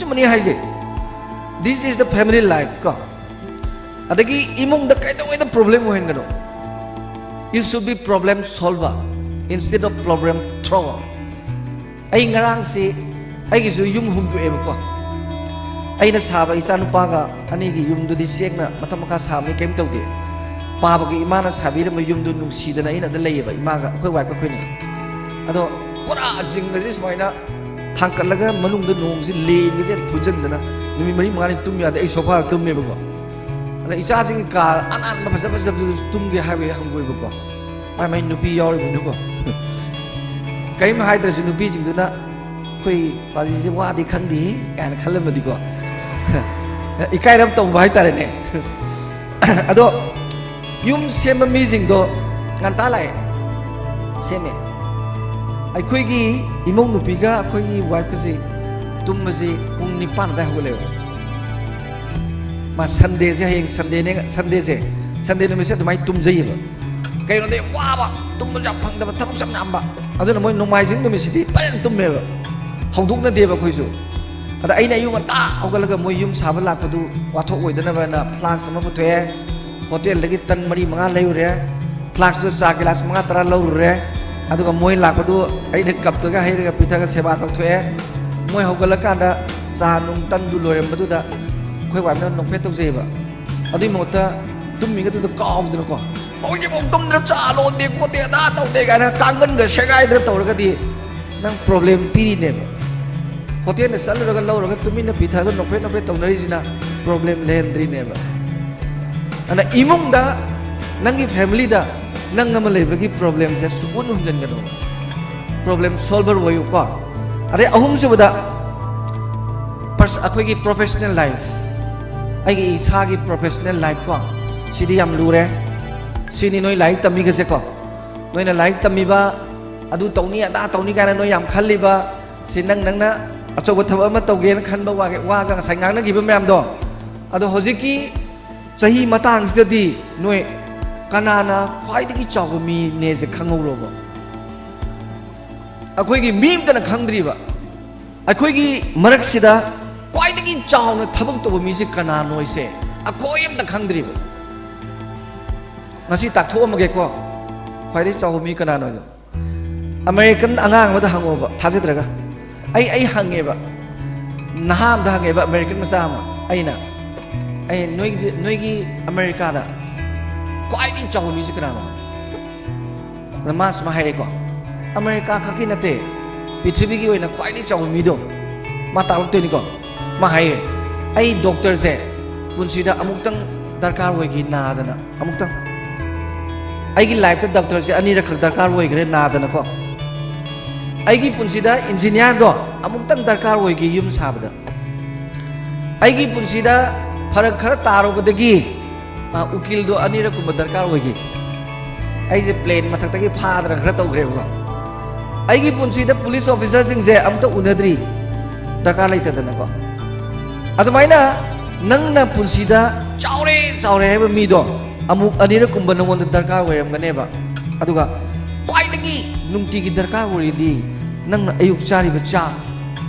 ꯑꯆꯨꯝꯕꯅꯤ ꯍꯥꯏꯁꯦ, this is the family life ꯀꯣ꯫ ꯑꯗꯒꯤ ꯏꯃꯨꯡꯗ ꯀꯩꯗꯧꯉꯩꯗ problem ꯑꯣꯏꯍꯟꯒꯅꯣ, you should be problem solver instead of problem thrower. ꯑꯩ ꯉꯔꯥꯡꯁꯤ ꯑꯩꯒꯤꯁꯨ ꯌꯨꯝ ꯍꯨꯝꯗꯣꯛꯑꯦꯕꯀꯣ꯫ ꯑꯩꯅ ꯁꯥꯕ ꯏꯆꯥꯅꯨꯄꯥꯒ ꯑꯅꯤꯒꯤ ꯌꯨꯝꯗꯨꯗꯤ ꯆꯦꯛꯅ ꯃꯊꯛ ꯃꯈꯥ ꯁꯥꯕꯅꯤ, ꯀꯩꯝ ꯇꯧꯗꯦ꯫ ꯄꯥꯕꯒꯤ ꯏꯃꯥꯅ ꯁꯥꯕꯤꯔꯝꯕ ꯌꯨꯝꯗꯨ ꯅꯨꯡꯁꯤꯗꯅ ꯑꯩꯅ ꯑꯗ ꯂꯩꯌꯦꯕ, ꯏꯃꯥꯒ ꯑꯩꯈꯣꯏ wife ꯑꯩꯈꯣꯏꯅꯤ꯫ ꯑꯗꯣ ꯄꯨꯔꯥ ꯖꯤꯡꯒꯁꯦ ꯁꯨꯃꯥꯏꯅ ꯊꯥꯡꯀꯠꯂꯒ ꯃꯅꯨꯡꯗ ꯅꯣꯡꯁꯤ ꯂꯦꯟꯒꯁꯦ ꯐꯨꯖꯟꯗꯅ ꯅꯨꯃꯤꯠ ꯃꯔꯤ ꯃꯉꯥꯅꯤ ꯇꯨꯝ ꯌꯥꯗꯦ꯫ ꯑꯩ sofaꯗ ꯇꯨꯝꯃꯦꯕꯀꯣ꯫ ꯑꯗ ꯏꯆꯥꯁꯤꯡꯒꯤ ꯀꯥ ꯑꯅꯥꯟꯕ ꯐꯖ ꯐꯖꯕꯗꯨꯁꯨ ꯇꯨꯝꯒꯦ ꯍꯥꯏꯕ ꯍꯪꯒꯣꯏꯕꯀꯣ꯫ ꯃꯥꯏ ꯃꯥꯏ ꯅꯨꯄꯤ ꯌꯥꯎꯔꯤꯕꯅꯤꯀꯣ꯫ ꯀꯔꯤꯝ ꯍꯥꯏꯗ꯭ꯔꯁꯨ ꯅꯨꯄꯤꯁꯤꯡꯗꯨꯅ ꯑꯩꯈꯣꯏ ꯄꯥꯖꯤꯁꯦ ꯋꯥꯗꯤ ꯈꯪꯗꯦ ꯀꯥꯏꯅ ꯈꯜꯂꯝꯃꯗꯤꯀꯣ꯫ ꯏꯀꯥꯏꯔꯞ ꯇꯧꯕ ꯍꯥꯏꯇꯥꯔꯦꯅꯦ꯫ ꯑꯗꯣ ꯌꯨꯝ ꯁꯦꯝꯕ ꯃꯤꯁꯤꯡꯗꯣ ꯉꯟꯇꯥ ꯂꯥꯛꯑꯦ, ꯁꯦꯝꯃꯦ꯫ ꯑꯩꯈꯣꯏꯒꯤ ꯏꯃꯧ ꯅꯨꯄꯤꯒ ꯑꯩꯈꯣꯏꯒꯤ wifeꯀꯁꯤ ꯇꯨꯝꯕꯁꯤ ꯄꯨꯡ ꯅꯤꯄꯥꯟ ꯑꯗꯨꯋꯥꯏ ꯍꯧꯒꯠꯂꯦꯕ꯫ ꯃꯥ Sundayꯁꯦ, ꯍꯌꯦꯡ Sundayꯅꯦ, Sundayꯁꯦ, Sunday ꯅꯨꯃꯤꯠꯁꯦ ꯑꯗꯨꯃꯥꯏꯅ ꯇꯨꯝꯖꯩꯌꯦꯕ꯫ ꯀꯩꯅꯣꯗꯤ ꯋꯥꯕ, ꯇꯨꯝꯕꯁꯨ ꯌꯥꯝ ꯐꯪꯗꯕ, ꯊꯕꯛꯁꯨ ꯌꯥꯝ ꯌꯥꯝꯕ꯫ ꯑꯗꯨꯅ ꯃꯣꯏ ꯅꯣꯡꯃꯥꯏꯖꯤꯡ ꯅꯨꯃꯤꯠꯁꯤꯗꯤ ꯐꯖꯅ ꯇꯨꯝꯃꯦꯕ, ꯍꯧꯗꯣꯛꯅꯗꯦꯕ ꯑꯩꯈꯣꯏꯁꯨ꯫ ꯑꯗ ꯑꯩꯅ ꯑꯌꯨꯛ ꯉꯟꯇꯥ ꯍꯧꯒꯠꯂꯒ ꯃꯣꯏ ꯌꯨꯝ ꯁꯥꯕ ꯂꯥꯛꯄꯗꯨ ꯋꯥꯊꯣꯛ ꯑꯣꯏꯗꯅꯕꯅ flask ꯑꯃ ꯄꯨꯊꯣꯛꯑꯦ, ꯍꯣꯇꯦꯜꯗꯒꯤ ꯇꯟ ꯃꯔꯤ ꯃꯉꯥ ꯂꯩꯔꯨꯔꯦ, flaskꯇꯨ ꯆꯥ ꯒꯤꯂꯥꯁ ꯃꯉꯥ ꯇꯔꯥ ꯂꯧꯔꯨꯔꯦ꯫ ꯑꯗꯨꯒ ꯃꯣꯏ ꯂꯥꯛꯄꯗꯨ ꯑꯩꯅ cupꯇꯒ ꯍꯩꯔꯒ ꯄꯤꯊꯒ ꯁꯦꯕꯥ ꯇꯧꯊꯣꯛꯑꯦ꯫ ꯃꯣꯏ ꯍꯧꯒꯠꯂꯀꯥꯟꯗ ꯆꯥ ꯅꯨꯡ ꯇꯟꯗꯨ ꯂꯣꯏꯔꯝꯕꯗꯨꯗ ꯑꯩꯈꯣꯏ wifeꯅ ꯅꯣꯛꯐꯦꯠ ꯇꯧꯖꯩꯑꯕ꯫ ꯑꯗꯨꯒꯤ ꯃꯍꯨꯠꯇ ꯇꯨꯝꯃꯤꯒꯗꯨꯗ ꯀꯥꯎꯗꯅꯀꯣ, "ꯍꯧꯖꯤꯛꯐꯥꯎ ꯇꯨꯝꯗꯅ ꯆꯥ ꯂꯣꯟꯗꯦ ꯈꯣꯠꯇꯦ ꯑꯗꯥ ꯇꯧꯗꯦ" ꯀꯥꯏꯅ ꯀꯥꯡꯒꯟꯒ ꯁꯦꯒꯥꯏꯗꯅ ꯇꯧꯔꯒꯗꯤ ꯅꯪ problem ꯄꯤꯔꯤꯅꯦꯕ꯫ ꯍꯣꯇꯦꯜꯗ ꯆꯠꯂꯨꯔꯒ ꯂꯧꯔꯒ ꯇꯨꯃꯤꯟꯅ ꯄꯤꯊꯒ ꯅꯣꯛꯐꯦꯠ ꯅꯣꯛꯐꯦꯠ ꯇꯧꯅꯔꯤꯁꯤꯅ problem ꯂꯩꯍꯟꯗ꯭ꯔꯤꯅꯦꯕ꯫ ꯑꯗꯨꯅ ꯏꯃꯨꯡꯗ, ꯅꯪꯒꯤ familyꯗ ꯅꯪ ꯑꯃ ꯂꯩꯕꯒꯤ problemꯁꯦ ꯁꯨꯛꯍꯨꯟ ꯍꯨꯟꯖꯤꯟꯒꯅꯣ꯫ Problem solver ꯑꯣꯏꯌꯨꯀꯣ꯫ ꯑꯗꯩ ꯑꯍꯨꯝꯁꯨꯕꯗ, pers-, ꯑꯩꯈꯣꯏꯒꯤ professional life, ꯑꯩꯒꯤ ꯏꯁꯥꯒꯤ professional life ꯀꯣ, ꯁꯤꯗꯤ ꯌꯥꯝ ꯂꯨꯔꯦ꯫ ꯁꯤꯅꯤ ꯅꯣꯏ ꯂꯥꯏꯔꯤꯛ ꯇꯝꯃꯤꯒꯁꯦꯀꯣ, ꯅꯣꯏꯅ ꯂꯥꯏꯔꯤꯛ ꯇꯝꯃꯤꯕ, ꯑꯗꯨ ꯇꯧꯅꯤ ꯑꯗꯥ ꯇꯧꯅꯤ ꯀꯥꯏꯅ ꯅꯣꯏ ꯌꯥꯝ ꯈꯜꯂꯤꯕ, ꯁꯤ ꯅꯪ, ꯅꯪꯅ ꯑꯆꯧꯕ ꯊꯕꯛ ꯑꯃ ꯇꯧꯒꯦꯅ ꯈꯟꯕ ꯋꯥꯒ-, ꯋꯥꯒ ꯉꯁꯥꯏ ꯉꯥꯡꯅꯈꯤꯕ ꯃꯌꯥꯝꯗꯣ, ꯑꯗꯣ ꯍꯧꯖꯤꯛꯀꯤ ꯆꯍꯤ ꯃꯇꯥꯡꯁꯤꯗꯗꯤ ꯅꯣꯏ ꯀꯅꯥꯅ ꯈ꯭ꯋꯥꯏꯗꯒꯤ ꯆꯥꯎꯕ ꯃꯤꯅꯦꯁꯦ ꯈꯪꯍꯧꯔꯣꯕ꯫ ꯑꯩꯈꯣꯏꯒꯤ ꯃꯤ ꯑꯝꯇꯅ ꯈꯪꯗ꯭ꯔꯤꯕ꯫ ꯑꯩꯈꯣꯏꯒꯤ ꯃꯔꯛꯁꯤꯗ ꯈ꯭ꯋꯥꯏꯗꯒꯤ ꯆꯥꯎꯅ ꯊꯕꯛ ꯇꯧꯕ ꯃꯤꯁꯦ ꯀꯅꯥꯅꯣ ꯍꯥꯏꯁꯦ ꯑꯩꯈꯣꯏ ꯑꯝꯇ ꯈꯪꯗ꯭ꯔꯤꯕ꯫ ꯉꯁꯤ ꯇꯥꯛꯊꯣꯛꯑꯝꯃꯒꯦꯀꯣ, ꯈ꯭ꯋꯥꯏꯗꯒꯤ ꯆꯥꯎꯕ ꯃꯤ ꯀꯅꯥꯅꯣ ꯍꯥꯏꯗꯣ꯫ ꯑꯃꯦꯔꯤꯀꯟ ꯑꯉꯥꯡ ꯑꯃꯗ ꯍꯪꯉꯣꯕ, ꯊꯥꯖꯗ꯭ꯔꯒ꯫ ꯑꯩ, ꯑꯩ ꯍꯪꯉꯦꯕ, ꯅꯍꯥ ꯑꯃꯗ ꯍꯪꯉꯦꯕ, ꯑꯃꯦꯔꯤꯀꯟ ꯃꯆꯥ ꯑꯃ꯫ ꯑꯩꯅ, "ꯑꯩ ꯅꯣꯏꯒꯤ, ꯅꯣꯏꯒꯤ ꯑꯃꯦꯔꯤꯀꯥꯗ ꯈ꯭ꯋꯥꯏꯗꯒꯤ ꯆꯥꯎꯕ ꯃꯤꯁꯦ ꯀꯅꯥꯅꯣ?" ꯑꯗ ꯃꯥ ꯁꯨꯃꯥꯏꯅ ꯍꯥꯏꯔꯦꯀꯣ, "ꯑꯃꯦꯔꯤꯀꯥ ꯈꯛꯀꯤ ꯅꯠꯇꯦ, ꯄ꯭ꯔꯤꯊꯤꯕꯤꯒꯤ ꯑꯣꯏꯅ ꯈ꯭ꯋꯥꯏꯗꯒꯤ ꯆꯥꯎꯕ ꯃꯤꯗꯣ", ꯃꯥ ꯇꯥꯛꯂꯛꯇꯣꯏꯅꯤꯀꯣ꯫ ꯃꯥ ꯍꯥꯏꯌꯦ, "ꯑꯩ ꯗꯣꯛꯇꯔꯁꯦ ꯄꯨꯟꯁꯤꯗ ꯑꯃꯨꯛꯇꯪ ꯗꯔꯀꯥꯔ ꯑꯣꯏꯈꯤ ꯅꯥꯗꯅ, ꯑꯃꯨꯛꯇꯪ꯫ ꯑꯩꯒꯤ ꯂꯥꯏꯐꯇ ꯗꯣꯛꯇꯔꯁꯦ ꯑꯅꯤꯔꯛꯈꯛ ꯗꯔꯀꯥꯔ ꯑꯣꯏꯈ꯭ꯔꯦ ꯅꯥꯗꯅꯀꯣ꯫ ꯑꯩꯒꯤ ꯄꯨꯟꯁꯤꯗ ꯏꯟꯖꯤꯅꯤꯌꯥꯔꯗꯣ ꯑꯃꯨꯛꯇꯪ ꯗꯔꯀꯥꯔ ꯑꯣꯏꯈꯤ ꯌꯨꯝ ꯁꯥꯕꯗ꯫ ꯑꯩꯒꯤ ꯄꯨꯟꯁꯤꯗ ꯐꯔꯛ ꯈꯔ ꯇꯥꯔꯨꯕꯗꯒꯤ, ꯑ, ꯎꯀꯤꯜꯗꯣ ꯑꯅꯤꯔꯛꯀꯨꯝꯕ ꯗꯔꯀꯥꯔ ꯑꯣꯏꯈꯤ꯫ ꯑꯩꯁꯦ ꯄ꯭ꯂꯦꯟ ꯃꯊꯛꯇꯒꯤ ꯐꯥꯗꯅ ꯈꯔ ꯇꯧꯈ꯭ꯔꯦꯕꯀꯣ꯫ ꯑꯩꯒꯤ ꯄꯨꯟꯁꯤꯗ ꯄꯨꯂꯤꯁ ꯑꯣꯐꯤꯁꯔꯁꯤꯡꯁꯦ ꯑꯝꯇ ꯎꯅꯗ꯭ꯔꯤ, ꯗꯔꯀꯥꯔ ꯂꯩꯇꯗꯅꯀꯣ꯫" ꯑꯗꯨꯃꯥꯏꯅ ꯅꯪꯅ ꯄꯨꯟꯁꯤꯗ ꯆꯥꯎꯔꯦ, ꯆꯥꯎꯔꯦ ꯍꯥꯏꯕ ꯃꯤꯗꯣ ꯑꯃꯨꯛ ꯑꯅꯤꯔꯛꯀꯨꯝꯕ ꯅꯉꯣꯟꯗ ꯗꯔꯀꯥꯔ ꯑꯣꯏꯔꯝꯒꯅꯦꯕ꯫ ꯑꯗꯨꯒ ꯈ꯭ꯋꯥꯏꯗꯒꯤ ꯅꯨꯡꯇꯤꯒꯤ ꯗꯔꯀꯥꯔ ꯑꯣꯏꯔꯤꯗꯤ ꯅꯪꯅ ꯑꯌꯨꯛ ꯆꯥꯔꯤꯕ ꯆꯥꯛ,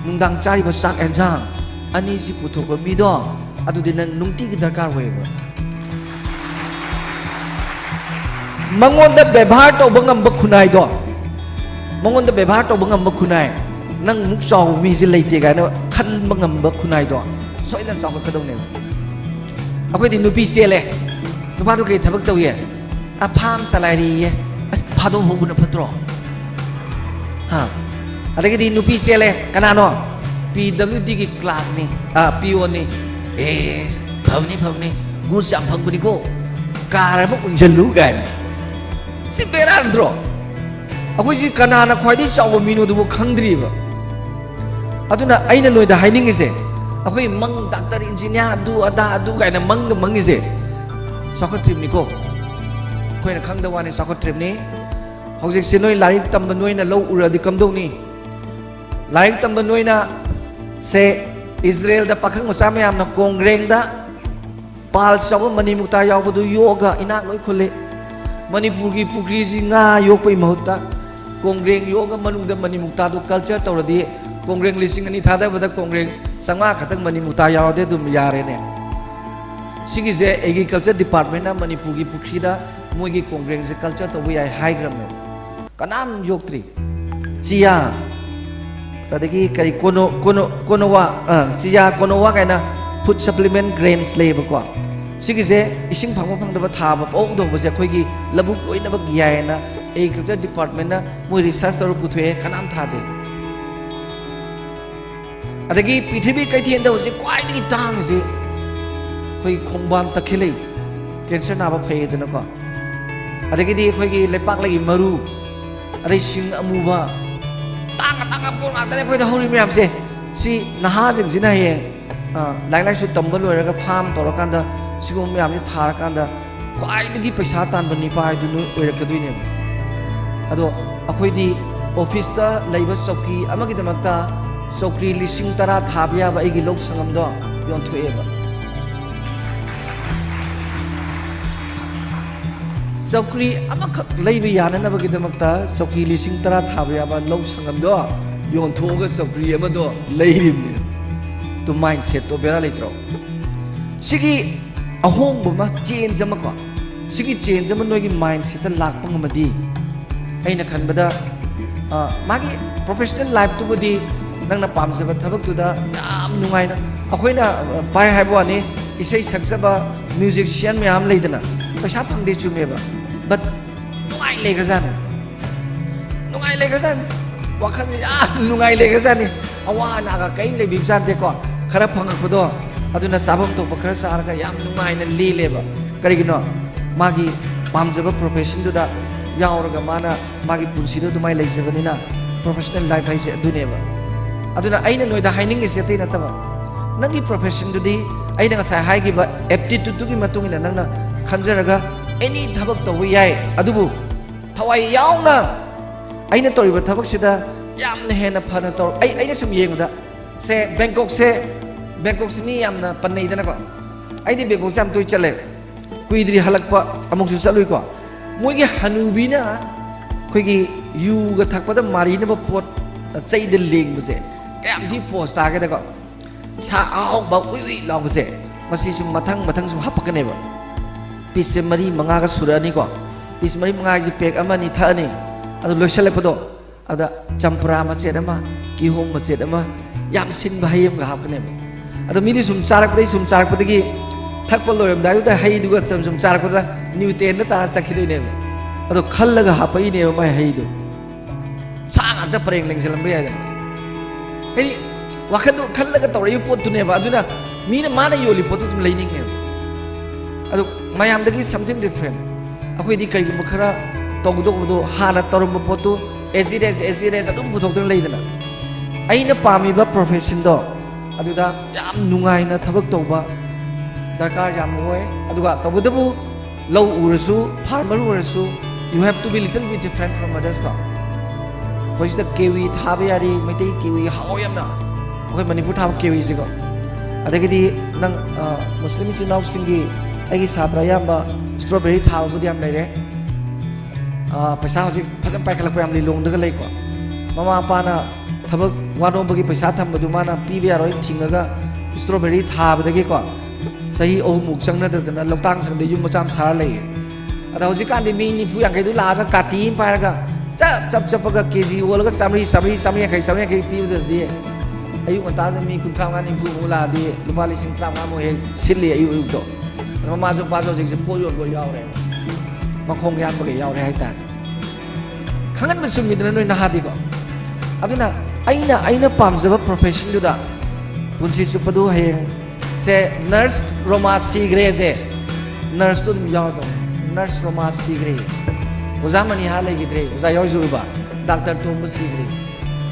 ꯅꯨꯡꯗꯥꯡ ꯆꯥꯔꯤꯕ ꯆꯥꯛ ꯑꯦꯟꯁꯥꯡ ꯑꯅꯤꯁꯤ ꯄꯨꯊꯣꯛꯄ ꯃꯤꯗꯣ, ꯑꯗꯨꯗꯤ ꯅꯪ ꯅꯨꯡꯇꯤꯒꯤ ꯗꯔꯀꯥꯔ ꯑꯣꯏꯌꯦꯕ꯫ ꯃꯉꯣꯟꯗ ꯕꯦꯕꯥꯔ ꯇꯧꯕ ꯉꯝꯕ ꯈꯨꯟꯅꯥꯏꯗꯣ, ꯃꯉꯣꯟꯗ ꯕꯦꯕꯥꯔ ꯇꯧꯕ ꯉꯝꯕ ꯈꯨꯟꯅꯥꯏ, ꯅꯪ ꯃꯨꯛ ꯆꯥꯎꯕ ꯃꯤꯁꯦ ꯂꯩꯇꯦ ꯀꯥꯏꯅ ꯈꯟꯕ ꯉꯝꯕ ꯈꯨꯟꯅꯥꯏꯗꯣ ꯁꯣꯏꯗꯅ ꯆꯥꯎꯈꯠꯀꯗꯧꯅꯦꯕ꯫ ꯑꯩꯈꯣꯏꯗꯤ ꯅꯨꯄꯤ ꯆꯦꯜꯂꯦ, ꯅꯨꯄꯥꯗꯣ ꯀꯩ ꯊꯕꯛ ꯇꯧꯏ? "ꯑ, ꯐꯥꯝ ꯆꯂꯥꯏꯔꯤꯌꯦ꯫" ꯑꯁ, ꯐꯥꯗꯣꯛꯍꯧꯕꯅ ꯐꯠꯇ꯭ꯔꯣ? ꯍꯥ? ꯑꯗꯒꯤꯗꯤ ꯅꯨꯄꯤ ꯆꯦꯜꯂꯦ, ꯀꯅꯥꯅꯣ? ꯄꯤ ꯗꯕ꯭ꯂꯤꯎ ꯗꯤꯒꯤ ꯀ꯭ꯂꯥꯔꯛꯅꯤ, ꯑ, ꯄꯤꯌꯣꯟꯅꯤ꯫ "ꯑꯦ, ꯐꯕꯅꯤ, ꯐꯕꯅꯤ, ꯒꯨꯁ ꯌꯥꯝ ꯐꯪꯕꯅꯤꯀꯣ, ꯀꯥꯔ ꯑꯃ ꯎꯟꯁꯤꯜꯂꯨ" ꯀꯥꯏꯅ꯫ ꯁꯤ ꯕꯦꯔꯥ ꯅꯠꯇ꯭ꯔꯣ? ꯑꯩꯈꯣꯏꯁꯤ ꯀꯅꯥꯅ ꯈ꯭ꯋꯥꯏꯗꯒꯤ ꯆꯥꯎꯕ ꯃꯤꯅꯣꯗꯨꯕꯨ ꯈꯪꯗ꯭ꯔꯤꯕ꯫ ꯑꯗꯨꯅ ꯑꯩꯅ ꯅꯣꯏꯗ ꯍꯥꯏꯅꯤꯡꯉꯤꯁꯦ, ꯑꯩꯈꯣꯏ ꯃꯪ, ꯗꯥꯛꯇꯔ, ꯏꯟꯖꯤꯅꯤꯌꯥꯔ, ꯑꯗꯨ ꯑꯗꯥ ꯑꯗꯨ ꯀꯥꯏꯅ ꯃꯪꯒ ꯃꯪꯉꯤꯁꯦ ꯆꯥꯎꯈꯠꯇ꯭ꯔꯤꯕꯅꯤꯀꯣ꯫ ꯑꯩꯈꯣꯏꯅ ꯈꯪꯗꯕ ꯋꯥꯅꯤ, ꯆꯥꯎꯈꯠꯇ꯭ꯔꯤꯕꯅꯤ꯫ ꯍꯧꯖꯤꯛꯁꯦ ꯅꯣꯏ ꯂꯥꯏꯔꯤꯛ ꯇꯝꯕ ꯅꯣꯏꯅ ꯂꯧ ꯎꯔꯗꯤ ꯀꯝꯗꯧꯅꯤ? ꯂꯥꯏꯔꯤꯛ ꯇꯝꯕ ꯅꯣꯏꯅ ꯁꯦ ꯏꯖꯔꯦꯜꯗ ꯄꯥꯈꯪ ꯃꯆꯥ ꯃꯌꯥꯝꯅ ꯀꯣꯡꯒ꯭ꯔꯦꯡꯗ ꯄꯥꯜꯁ ꯌꯥꯎꯕ ꯃꯅꯤꯃꯨꯛꯇꯥ ꯌꯥꯎꯕꯗꯨ ꯌꯣꯛꯑꯒ ꯏꯅꯥꯛ ꯂꯣꯏ ꯈꯨꯜꯂꯤ꯫ ꯃꯅꯤꯄꯨꯔꯒꯤ ꯄꯨꯈ꯭ꯔꯤꯁꯤ ꯉꯥ ꯌꯣꯛꯄꯒꯤ ꯃꯍꯨꯠꯇ ꯀꯣꯡꯒ꯭ꯔꯦꯡ ꯌꯣꯛꯑꯒ ꯃꯅꯨꯡꯗ ꯃꯅꯤꯃꯨꯛꯇꯥꯗꯨ ꯀꯜꯆꯔ ꯇꯧꯔꯗꯤ ꯀꯣꯡꯒ꯭ꯔꯦꯡ ꯂꯤꯁꯤꯡ ꯑꯅꯤ ꯊꯥꯗꯕꯗ ꯀꯣꯡꯒ꯭ꯔꯦꯡ ꯆꯥꯝꯃꯉꯥ ꯈꯛꯇꯪ ꯃꯅꯤꯃꯨꯛꯇꯥ ꯌꯥꯎꯔꯗꯤ ꯑꯗꯨꯝ ꯌꯥꯔꯦꯅꯦ꯫ ꯁꯤꯒꯤꯁꯦ Agriculture Departmentꯅ ꯃꯅꯤꯄꯨꯔꯒꯤ ꯄꯨꯈ꯭ꯔꯤꯗ ꯃꯣꯏꯒꯤ ꯀꯣꯡꯒ꯭ꯔꯦꯡꯁꯦ culture ꯇꯧꯕ ꯌꯥꯏ ꯍꯥꯏꯈ꯭ꯔꯕꯅꯦ꯫ ꯀꯅꯥꯝ ꯌꯣꯛꯇ꯭ꯔꯤ꯫ ꯆꯤꯌꯥ, ꯑꯗꯒꯤ ꯀꯔꯤ, ꯀꯣꯅꯣ, ꯀꯣꯅꯣ, ꯀꯣꯅꯣꯋꯥ, ꯑ, ꯆꯤꯌꯥ, ꯀꯣꯅꯣꯋꯥ ꯀꯥꯏꯅ food supplement grains ꯂꯩꯌꯦꯕꯀꯣ꯫ ꯁꯤꯒꯤꯁꯦ ꯏꯁꯤꯡ ꯐꯪꯕ ꯐꯪꯗꯕ ꯊꯥꯕ ꯄꯪꯍꯧꯗ ꯍꯧꯕꯁꯦ ꯑꯩꯈꯣꯏꯒꯤ ꯂꯧꯕꯨꯛ ꯂꯣꯏꯅꯃꯛ ꯌꯥꯏꯌꯦꯅ Agriculture Departmentꯅ ꯃꯣꯏ research ꯇꯧꯔ ꯄꯨꯊꯣꯛꯑꯦ, ꯀꯅꯥꯝ ꯊꯥꯗꯦ꯫ ꯑꯗꯒꯤ ꯄ꯭ꯔꯤꯊꯤꯕꯤ ꯀꯩꯊꯦꯜꯗ ꯍꯧꯖꯤꯛ ꯈ꯭ꯋꯥꯏꯗꯒꯤ ꯇꯥꯡꯉꯤꯁꯤ ꯑꯩꯈꯣꯏ ꯈꯣꯡꯕꯥꯟ ꯇꯈꯦꯜꯂꯩ, cancer ꯅꯥꯕ ꯐꯩꯌꯦꯗꯅꯀꯣ꯫ ꯑꯗꯒꯤꯗꯤ ꯑꯩꯈꯣꯏꯒꯤ ꯂꯩꯄꯥꯛꯂꯩꯒꯤ ꯃꯔꯨ, ꯑꯗꯩ ꯁꯤꯡ ꯑꯃꯨꯕ, ꯇꯥꯡꯉ ꯇꯥꯡꯉ ꯄꯣꯠ ꯉꯥꯛꯇꯅꯦ ꯑꯩꯈꯣꯏꯗ ꯍꯧꯔꯤ ꯃꯌꯥꯝꯁꯦ꯫ ꯁꯤ ꯅꯍꯥꯁꯤꯡꯁꯤꯅ ꯍꯌꯦꯡ, ꯑ, ꯂꯥꯏꯔꯤꯛ ꯂꯥꯏꯁꯨ ꯇꯝꯕ ꯂꯣꯏꯔꯒ farm ꯇꯧꯔꯀꯥꯟꯗ ꯁꯤꯒꯨꯝꯕ ꯃꯌꯥꯝꯁꯦ ꯊꯥꯔꯀꯥꯟꯗ ꯈ꯭ꯋꯥꯏꯗꯒꯤ ꯄꯩꯁꯥ ꯇꯥꯟꯕ ꯅꯤꯄꯥ ꯍꯥꯏꯗꯨ ꯅꯣꯏ ꯑꯣꯏꯔꯛꯀꯗꯣꯏꯅꯦꯕ꯫ ꯑꯗꯣ ꯑꯩꯈꯣꯏꯗꯤ officeꯇ ꯂꯩꯕ ꯆꯧꯀꯤ ꯑꯃꯒꯤꯗꯃꯛꯇ ꯆꯧꯀ꯭ꯔꯤ ꯂꯤꯁꯤꯡ ꯇꯔꯥ ꯊꯥꯕ ꯌꯥꯕ ꯑꯩꯒꯤ ꯂꯧ ꯁꯪꯉꯝꯗꯣ ꯌꯣꯟꯊꯣꯛꯑꯦꯕ꯫ ꯆꯧꯀ꯭ꯔꯤ ꯑꯃꯈꯛ ꯂꯩꯕ ꯌꯥꯅꯅꯕꯒꯤꯗꯃꯛꯇ ꯆꯧꯀ꯭ꯔꯤ ꯂꯤꯁꯤꯡ ꯇꯔꯥ ꯊꯥꯕ ꯌꯥꯕ ꯂꯧ ꯁꯪꯉꯝꯗꯣ ꯌꯣꯟꯊꯣꯛꯑꯒ ꯆꯧꯀ꯭ꯔꯤ ꯑꯃꯗꯣ ꯂꯩꯔꯤꯕꯅꯤ꯫ ꯑꯗꯨ mindsetꯇꯣ ꯕꯦꯔꯥ ꯂꯩꯇ꯭ꯔꯣ? ꯁꯤꯒꯤ ꯑꯍꯣꯡꯕ ꯑꯃ, change ꯑꯃꯀꯣ, ꯁꯤꯒꯤ change ꯑꯃ ꯅꯣꯏꯒꯤ mindsetꯇ ꯂꯥꯛꯄ ꯉꯝꯃꯗꯤ, ꯑꯩꯅ ꯈꯟꯕꯗ, ꯑ, ꯃꯥꯒꯤ professional lifeꯇꯨꯕꯨꯗꯤ ꯅꯪꯅ ꯄꯥꯝꯖꯕ ꯊꯕꯛꯇꯨꯗ ꯌꯥꯝ ꯅꯨꯡꯉꯥꯏꯅ, ꯑꯩꯈꯣꯏꯅ, ꯑ, ꯄꯥꯏ ꯍꯥꯏꯕ ꯋꯥꯅꯤ, ꯏꯁꯩ ꯁꯛꯆꯕ musician ꯃꯌꯥꯝ ꯂꯩꯗꯅ, ꯄꯩꯁꯥ ꯐꯪꯗꯦ ꯆꯨꯝꯃꯦꯕ, but ꯅꯨꯡꯉꯥꯏ ꯂꯩꯈ꯭ꯔꯖꯥꯠꯅꯤ꯫ ꯅꯨꯡꯉꯥꯏ ꯂꯩꯈ꯭ꯔꯖꯥꯠꯅꯤ꯫ ꯋꯥꯈꯜꯁꯦ ꯌꯥꯝ ꯅꯨꯡꯉꯥꯏ ꯂꯩꯈ꯭ꯔꯖꯥꯠꯅꯤ꯫ ꯑꯋꯥ ꯑꯅꯥꯒ ꯀꯔꯤꯝ ꯂꯩꯕꯤꯕꯖꯥꯠ ꯅꯠꯇꯦꯀꯣ꯫ ꯈꯔ ꯐꯪꯉꯛꯄꯗꯣ ꯑꯗꯨꯅ ꯆꯥꯐꯝ ꯊꯣꯛꯄ ꯈꯔ ꯆꯥꯔꯒ ꯌꯥꯝ ꯅꯨꯡꯉꯥꯏꯅ ꯂꯦꯜꯂꯦꯕ꯫ ꯀꯔꯤꯒꯤꯅꯣ? ꯃꯥꯒꯤ ꯄꯥꯝꯖꯕ professionꯗꯨꯗ ꯌꯥꯎꯔꯒ ꯃꯥꯅ ꯃꯥꯒꯤ ꯄꯨꯟꯁꯤꯗꯣ ꯑꯗꯨꯃꯥꯏꯅ ꯂꯩꯖꯕꯅꯤꯅ꯫ Professional life ꯍꯥꯏꯁꯦ ꯑꯗꯨꯅꯦꯕ꯫ ꯑꯗꯨꯅ ꯑꯩꯅ ꯅꯣꯏꯗ ꯍꯥꯏꯅꯤꯡꯉꯤꯁꯦ ꯑꯇꯩ ꯅꯠꯇꯕ, ꯅꯪꯒꯤ professionꯗꯨꯗꯤ ꯑꯩꯅ ꯉꯁꯥꯏ ꯍꯥꯏꯈꯤꯕ aptitudeꯇꯨꯒꯤ ꯃꯇꯨꯡ ꯏꯟꯅ ꯅꯪꯅ ꯈꯟꯖꯔꯒ any ꯊꯕꯛ ꯇꯧꯕ ꯌꯥꯏ꯫ ꯑꯗꯨꯕꯨ ꯊꯋꯥꯏ ꯌꯥꯎꯅ ꯑꯩꯅ ꯇꯧꯔꯤꯕ ꯊꯕꯛꯁꯤꯗ ꯌꯥꯝꯅ ꯍꯦꯟꯅ ꯐꯅ ꯇꯧ-, ꯑꯩ, ꯑꯩꯅ ꯁꯨꯝ ꯌꯦꯡꯕꯗ, ꯁꯦ, ꯕꯦꯡꯀꯣꯛꯁꯦ, ꯕꯦꯡꯀꯣꯛꯁꯦ ꯃꯤ ꯌꯥꯝꯅ ꯄꯟꯅꯩꯗꯅꯀꯣ꯫ ꯑꯩꯗꯤ ꯕꯦꯡꯀꯣꯛꯁꯦ ꯌꯥꯝ ꯇꯣꯏ ꯆꯠꯂꯦ꯫ ꯀꯨꯏꯗ꯭ꯔꯤ ꯍꯜꯂꯛꯄ, ꯑꯃꯨꯛꯁꯨ ꯆꯠꯂꯨꯏꯀꯣ꯫ ꯃꯣꯏꯒꯤ ꯍꯅꯨꯕꯤꯅ ꯑꯩꯈꯣꯏꯒꯤ ꯌꯨꯒ ꯊꯛꯄꯗ ꯃꯥꯔꯤꯅꯕ ꯄꯣꯠ, ꯆꯩꯗ ꯂꯦꯡꯕꯁꯦ ꯀꯌꯥꯝ ꯊꯤ pose ꯇꯥꯒꯦꯗꯀꯣ꯫ ꯁꯥ ꯑꯍꯥꯎꯕ ꯎꯏ ꯎꯏ ꯂꯥꯎꯕꯁꯦ, ꯃꯁꯤ ꯁꯨꯝ ꯃꯊꯪ ꯃꯊꯪ ꯁꯨꯝ ꯍꯥꯞꯄꯛꯀꯅꯦꯕ꯫ ꯄꯤꯁꯁꯦ ꯃꯔꯤ ꯃꯉꯥꯒ ꯁꯨꯔꯛꯑꯅꯤꯀꯣ꯫ ꯄꯤꯁ ꯃꯔꯤ ꯃꯉꯥ ꯍꯥꯏꯁꯦ ꯄꯦꯛ ꯑꯃ ꯑꯅꯤ ꯊꯛꯑꯅꯤ꯫ ꯑꯗꯨ ꯂꯣꯏꯁꯜꯂꯛꯄꯗꯣ, ꯑꯗ ꯆꯝꯄ꯭ꯔꯥ ꯃꯆꯦꯠ ꯑꯃ, ꯀꯤꯍꯣꯝ ꯃꯆꯦꯠ ꯑꯃ, ꯌꯥꯝ ꯁꯤꯟꯕ ꯍꯩ ꯑꯃꯒ ꯍꯥꯞꯀꯅꯦꯕ꯫ ꯑꯗꯣ ꯃꯤꯗꯤ ꯁꯨꯝ ꯆꯥꯔꯛꯄꯗꯒꯤ, ꯁꯨꯝ ꯆꯥꯔꯛꯄꯗꯒꯤ, ꯊꯛꯄ ꯂꯣꯏꯔꯝꯗꯥꯏꯗꯨꯗ ꯍꯩꯗꯨꯒ ꯁꯨꯝ ꯁꯨꯝ ꯆꯥꯔꯛꯄꯗ ꯅ꯭ꯌꯨꯇ꯭ꯔꯦꯟꯗ ꯇꯥꯔ ꯆꯠꯈꯤꯗꯣꯏꯅꯦꯕ꯫ ꯑꯗꯣ ꯈꯜꯂꯒ ꯍꯥꯞꯄꯛꯏꯅꯦꯕ ꯃꯥꯏ ꯍꯩꯗꯣ꯫ ꯁꯥ ꯉꯥꯛꯇ ꯄꯔꯦꯡ ꯂꯦꯡꯁꯤꯜꯂꯝꯕ ꯌꯥꯏꯗꯅ꯫ ꯍꯥꯏꯗꯤ, ꯋꯥꯈꯜꯗꯣ ꯈꯜꯂꯒ ꯇꯧꯔꯛꯏꯕ ꯄꯣꯠꯇꯨꯅꯦꯕ꯫ ꯑꯗꯨꯅ ꯃꯤꯅ, ꯃꯥꯅ ꯌꯣꯜꯂꯤ ꯄꯣꯠꯇꯨ ꯑꯗꯨꯝ ꯂꯩꯅꯤꯡꯉꯦꯕ꯫ ꯑꯗꯣ ꯃꯌꯥꯝꯗꯒꯤ something different꯫ ꯑꯩꯈꯣꯏꯗꯤ ꯀꯔꯤꯒꯨꯝꯕ ꯈꯔ ꯇꯧꯒꯗꯧꯕꯗꯣ, ꯍꯥꯟꯅ ꯇꯧꯔꯝꯕ ꯄꯣꯠꯇꯨ as it is, as it is ꯑꯗꯨꯝ ꯄꯨꯊꯣꯛꯇꯨꯅ ꯂꯩꯗꯅ꯫ ꯑꯩꯅ ꯄꯥꯝꯃꯤꯕ professionꯗꯣ ꯑꯗꯨꯗ ꯌꯥꯝ ꯅꯨꯡꯉꯥꯏꯅ ꯊꯕꯛ ꯇꯧꯕ ꯗꯔꯀꯥꯔ ꯌꯥꯝ ꯑꯣꯏ꯫ ꯑꯗꯨꯒ ꯇꯧꯕꯇꯕꯨ, ꯂꯧ ꯎꯔꯁꯨ, farmer ꯑꯣꯏꯔꯁꯨ, you have to be little bit different from others ꯀꯣ꯫ ꯑꯩꯈꯣꯏ ꯁꯤꯗ ꯀꯦꯋꯤ ꯊꯥꯕ ꯌꯥꯔꯤ, ꯃꯩꯇꯩ ꯀꯦꯋꯤ ꯍꯥꯎ ꯌꯥꯝꯅ, ꯑꯩꯈꯣꯏ ꯃꯅꯤꯄꯨꯔ ꯊꯥꯕ ꯀꯦꯋꯤꯁꯤꯀꯣ꯫ ꯑꯗꯒꯤꯗꯤ ꯅꯪ, ꯑ, ꯃꯨꯁꯂꯤꯝ ꯏꯆꯤꯜ ꯏꯅꯥꯎꯁꯤꯡꯒꯤ, ꯑꯩꯒꯤ ꯁꯥꯇ꯭ꯔ ꯑꯌꯥꯝꯕ strawberry ꯊꯥꯕꯕꯨꯗꯤ ꯌꯥꯝ ꯂꯩꯔꯦ꯫ ꯑ, ꯄꯩꯁꯥ ꯍꯧꯖꯤꯛ ꯐꯖꯅ ꯄꯥꯏꯈꯠꯂꯛꯄ ꯌꯥꯝ ꯂꯤꯂꯣꯡꯗꯒ ꯂꯩꯀꯣ꯫ ꯃꯃꯥ ꯃꯄꯥꯅ ꯊꯕꯛ ꯋꯥꯅꯣꯝꯕꯒꯤ ꯄꯩꯁꯥ ꯊꯝꯕꯗꯨ ꯃꯥꯅ ꯄꯤꯕ ꯌꯥꯔꯣꯏ ꯊꯤꯡꯉꯒ strawberry ꯊꯥꯕꯗꯒꯤꯀꯣ, ꯆꯍꯤ ꯑꯍꯨꯝꯃꯨꯛ ꯆꯪꯅꯗꯗꯅ ꯂꯧꯇꯥꯡ ꯁꯪꯗ ꯌꯨꯝ ꯃꯆꯥ ꯑꯃ ꯁꯥꯔ ꯂꯩꯌꯦ꯫ ꯑꯗ ꯍꯧꯖꯤꯛꯀꯥꯟꯗꯤ ꯃꯤ ꯅꯤꯐꯨ ꯌꯥꯡꯈꯩꯗꯨ ꯂꯥꯛꯑꯒ ꯀꯥꯇꯤ ꯑꯃ ꯄꯥꯏꯔꯒ ꯆꯞ ꯆꯞ ꯆꯞꯄꯒ ꯀꯦ ꯖꯤ ꯑꯣꯜꯂꯒ ꯆꯥꯝꯃꯔꯤ, ꯆꯥꯝꯃꯔꯤ, ꯆꯥꯝꯃꯔꯤ ꯌꯥꯡꯈꯩ, ꯆꯥꯝꯃꯔꯤ ꯌꯥꯡꯈꯩ ꯄꯤꯕꯗꯗꯤ, ꯑꯌꯨꯛ ꯉꯟꯇꯥꯗ ꯃꯤ ꯀꯨꯟꯊ꯭ꯔꯥ ꯃꯉꯥ, ꯅꯤꯐꯨꯃꯨꯛ ꯂꯥꯛꯑꯗꯤ ꯂꯨꯄꯥ ꯂꯤꯁꯤꯡ ꯇꯔꯥꯃꯉꯥꯃꯨꯛ ꯍꯦꯛ ꯁꯤꯠꯂꯤ ꯑꯌꯨꯛ ꯑꯌꯨꯛꯇꯣ꯫ ꯑꯗ ꯃꯃꯥꯁꯨ ꯃꯄꯥꯁꯨ ꯍꯧꯖꯤꯛꯁꯦ ꯄꯣꯠ ꯌꯣꯟꯕ ꯌꯥꯎꯔꯦ, ꯃꯈꯣꯡ ꯌꯥꯟꯕꯒ ꯌꯥꯎꯔꯦ ꯍꯥꯏꯇꯥꯔꯦ꯫ ꯈꯪꯍꯟꯕ ꯆꯨꯝꯃꯤꯗꯅ ꯅꯣꯏ ꯅꯍꯥꯗꯤꯀꯣ꯫ ꯑꯗꯨꯅ ꯑꯩꯅ, ꯑꯩꯅ ꯄꯥꯝꯖꯕ professionꯗꯨꯗ ꯄꯨꯟꯁꯤ ꯆꯨꯞꯄꯗꯨ ꯍꯌꯦꯡ ꯁꯦ nurse ꯔꯣꯃꯥ ꯁꯤꯈ꯭ꯔꯦꯁꯦ, nurseꯇꯨ ꯑꯗꯨꯝ ꯌꯥꯎꯔꯗꯧꯅꯤ꯫ Nurse ꯔꯣꯃꯥ ꯁꯤꯈ꯭ꯔꯦ, ꯑꯣꯖꯥ ꯃꯅꯤꯍꯥꯔ ꯂꯩꯈꯤꯗ꯭ꯔꯦ, ꯑꯣꯖꯥ ꯌꯥꯎꯖꯔꯨꯕ, doctor ꯇꯣꯝꯕ ꯁꯤꯈ꯭ꯔꯦ,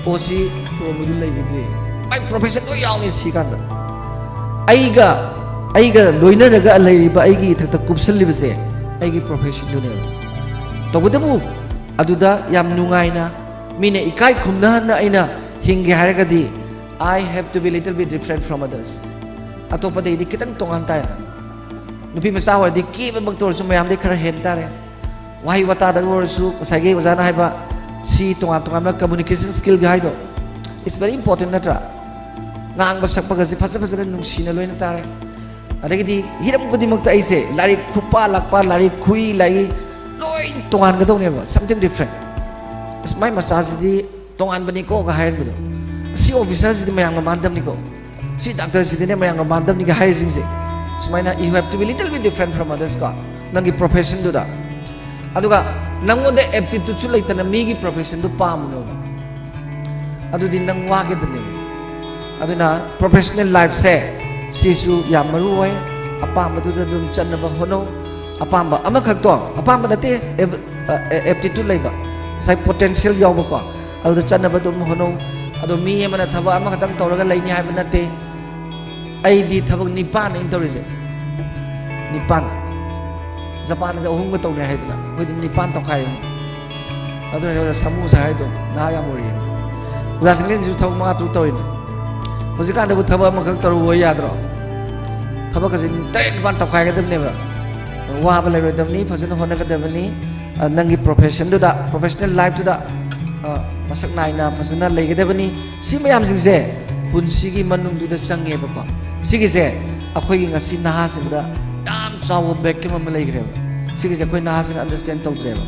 ꯑꯣ ꯁꯤ ꯇꯣꯝꯕꯗꯨ ꯂꯩꯈꯤꯗ꯭ꯔꯦ꯫ ꯃꯥꯏ profession ꯂꯣꯏ ꯌꯥꯎꯅꯤ ꯁꯤ ꯀꯥꯟꯗ꯫ ꯑꯩꯒ, ꯑꯩꯒ ꯂꯣꯏꯅꯔꯒ ꯂꯩꯔꯤꯕ, ꯑꯩꯒꯤ ꯏꯊꯛꯇ ꯀꯨꯞꯁꯜꯂꯤꯕꯁꯦ ꯑꯩꯒꯤ professionꯗꯨꯅꯦꯕ꯫ ꯇꯧꯕꯇꯕꯨ ꯑꯗꯨꯗ ꯌꯥꯝ ꯅꯨꯡꯉꯥꯏꯅ, ꯃꯤꯅ ꯏꯀꯥꯏ ꯈꯨꯝꯅꯍꯟꯅ ꯑꯩꯅ ꯍꯤꯡꯒꯦ ꯍꯥꯏꯔꯒꯗꯤ, I have to be little bit different from others꯫ ꯑꯇꯣꯞꯄꯗꯩꯗꯤ ꯈꯤꯇꯪ ꯇꯣꯉꯥꯟ ꯇꯥꯏ꯫ ꯅꯨꯄꯤ ꯃꯆꯥ ꯑꯣꯏꯔꯗꯤ ꯀꯦꯕꯃꯛꯇ ꯑꯣꯏꯔꯁꯨ ꯃꯌꯥꯝꯗꯩ ꯈꯔ ꯍꯦꯟ ꯇꯥꯔꯦ꯫ ꯋꯥꯍꯩ ꯋꯥꯇꯥꯗ ꯑꯣꯏꯔꯁꯨ, ꯉꯁꯥꯏꯒꯤ ꯑꯣꯖꯥꯅ ꯍꯥꯏꯕ, ꯁꯤ ꯇꯣꯉꯥꯟ ꯇꯣꯉꯥꯟꯕ communication skillꯒꯤ ꯍꯥꯏꯗꯣ, it's very important, ꯅꯠꯇ꯭ꯔꯥ? ꯉꯥꯡꯕ ꯁꯛꯄꯒꯁꯦ ꯐꯖ ꯐꯖꯅ ꯅꯨꯡꯁꯤꯅ ꯂꯣꯏꯅ ꯇꯥꯔꯦ꯫ ꯑꯗꯒꯤꯗꯤ ꯍꯤꯔꯝ ꯈꯨꯗꯤꯡꯃꯛꯇ ꯑꯩꯁꯦ ꯂꯥꯏꯔꯤꯛ ꯈꯨꯄꯥ ꯂꯥꯛꯄ, ꯂꯥꯏꯔꯤꯛ ꯈꯨꯏ ꯂꯥꯏ ꯂꯣꯏ ꯇꯣꯉꯥꯟꯒꯗꯧꯅꯦꯕ, something different꯫ ꯑꯁ, ꯃꯥꯏ ꯃꯆꯥꯁꯤꯗꯤ ꯇꯣꯉꯥꯟꯕꯅꯤꯀꯣꯒ ꯍꯥꯏꯍꯟꯕꯗꯣ, ꯁꯤ ꯑꯣꯐꯤꯁꯔꯁꯤꯗꯤ ꯃꯌꯥꯝꯒ ꯃꯥꯟꯗꯕꯅꯤꯀꯣ, ꯁꯤ ꯗꯥꯛꯇꯔꯁꯤꯗꯤꯅꯦ ꯃꯌꯥꯝꯒ ꯃꯥꯟꯗꯕꯅꯤꯒ ꯍꯥꯏꯔꯤꯁꯤꯡꯁꯦ, ꯁꯨꯃꯥꯏꯅ you have to be little bit different from others ꯀꯣ, ꯅꯪꯒꯤ ꯄ꯭ꯔꯣꯐꯦꯁꯟꯗꯨꯗ꯫ ꯑꯗꯨꯒ ꯅꯪꯉꯣꯟꯗ ꯑꯦꯞꯇꯤꯇ꯭ꯌꯨꯠꯁꯨ ꯂꯩꯇꯅ ꯃꯤꯒꯤ ꯄ꯭ꯔꯣꯐꯦꯁꯟꯗꯨ ꯄꯥꯝꯃꯨꯅꯣꯕ, ꯑꯗꯨꯗꯤ ꯅꯪ ꯋꯥꯒꯗꯕꯅꯦꯕ꯫ ꯑꯗꯨꯅ ꯄ꯭ꯔꯣꯐꯦꯁꯅꯦꯜ ꯂꯥꯏꯐꯁꯦ ꯁꯤꯁꯨ ꯌꯥꯝ ꯃꯔꯨ ꯑꯣꯏ꯫ ꯑꯄꯥꯝꯕꯗꯨꯗ ꯑꯗꯨꯝ ꯆꯠꯅꯕ ꯍꯣꯠꯅꯧ꯫ ꯑꯄꯥꯝꯕ ꯑꯃꯈꯛꯇꯣ, ꯑꯄꯥꯝꯕ ꯅꯠꯇꯦ, ꯑꯦꯞ-, ꯑ, ꯑꯦ-, ꯑꯦꯞꯇꯤꯇ꯭ꯌꯨꯠ ꯂꯩꯕ, ꯉꯁꯥꯏ ꯄꯣꯇꯦꯟꯁꯤꯌꯦꯜ ꯌꯥꯎꯕꯀꯣ, ꯑꯗꯨꯗ ꯆꯠꯅꯕ ꯑꯗꯨꯝ ꯍꯣꯠꯅꯧ꯫ ꯑꯗꯣ ꯃꯤ ꯑꯃꯅ ꯊꯕꯛ ꯑꯃꯈꯛꯇꯪ ꯇꯧꯔꯒ ꯂꯩꯅꯤ ꯍꯥꯏꯕ ꯅꯠꯇꯦ꯫ ꯑꯩꯗꯤ ꯊꯕꯛ ꯅꯤꯄꯥꯟ ꯑꯩꯅ ꯇꯧꯔꯤꯁꯦ, ꯅꯤꯄꯥꯟ꯫ ꯖꯄꯥꯟꯗ ꯑꯍꯨꯝꯒ ꯇꯧꯅꯤ ꯍꯥꯏꯗꯅ ꯑꯩꯈꯣꯏꯗꯤ ꯅꯤꯄꯥꯟ ꯇꯧꯈꯥꯏꯔꯤꯅꯤ꯫ ꯑꯗꯨꯅꯅꯦ ꯑꯣꯖꯥ ꯁꯥꯃꯨ ꯁꯥꯏ ꯍꯥꯏꯗꯣ, ꯅꯍꯥ ꯌꯥꯝ ꯑꯣꯏꯔꯤ꯫ ꯑꯣꯖꯥ ꯁꯪꯂꯦꯟꯁꯤꯁꯨ ꯊꯕꯛ ꯃꯉꯥ ꯇꯔꯨꯛ ꯇꯧꯔꯤꯅꯤ꯫ ꯍꯧꯖꯤꯛꯀꯥꯟꯗꯕꯨ ꯊꯕꯛ ꯑꯃꯈꯛ ꯇꯧꯔꯨ ꯌꯥꯗ꯭ꯔꯣ? ꯊꯕꯛ ꯑꯁꯤ ꯇꯔꯦꯠ ꯅꯤꯄꯥꯟ ꯇꯧꯈꯥꯏꯒꯗꯕꯅꯦꯕ꯫ ꯋꯥꯕ ꯂꯩꯔꯣꯏꯗꯕꯅꯤ, ꯐꯖꯅ ꯍꯣꯠꯅꯒꯗꯕꯅꯤ꯫ ꯑ, ꯅꯪꯒꯤ ꯄ꯭ꯔꯣꯐꯦꯁꯟꯗꯨꯗ, ꯄ꯭ꯔꯣꯐꯦꯁꯅꯦꯜ ꯂꯥꯏꯐꯇꯨꯗ, ꯑ, ꯃꯁꯛ ꯅꯥꯏꯅ ꯐꯖꯅ ꯂꯩꯒꯗꯕꯅꯤ꯫ ꯁꯤ ꯃꯌꯥꯝꯁꯤꯡꯁꯦ ꯄꯨꯟꯁꯤꯒꯤ ꯃꯅꯨꯡꯗꯨꯗ ꯆꯪꯉꯦꯕꯀꯣ꯫ ꯁꯤꯒꯤꯁꯦ ꯑꯩꯈꯣꯏꯒꯤ ꯉꯁꯤ ꯅꯍꯥꯁꯤꯡꯗ ꯌꯥꯝ ꯆꯥꯎꯕ ꯚꯦꯀ꯭ꯌꯨꯝ ꯑꯃ ꯂꯩꯈ꯭ꯔꯦꯕ꯫ ꯁꯤꯒꯤꯁꯦ ꯑꯩꯈꯣꯏ ꯅꯍꯥꯁꯤꯡꯅ ꯑꯟꯗꯔꯁ꯭ꯇꯦꯟ ꯇꯧꯗ꯭ꯔꯦꯕ꯫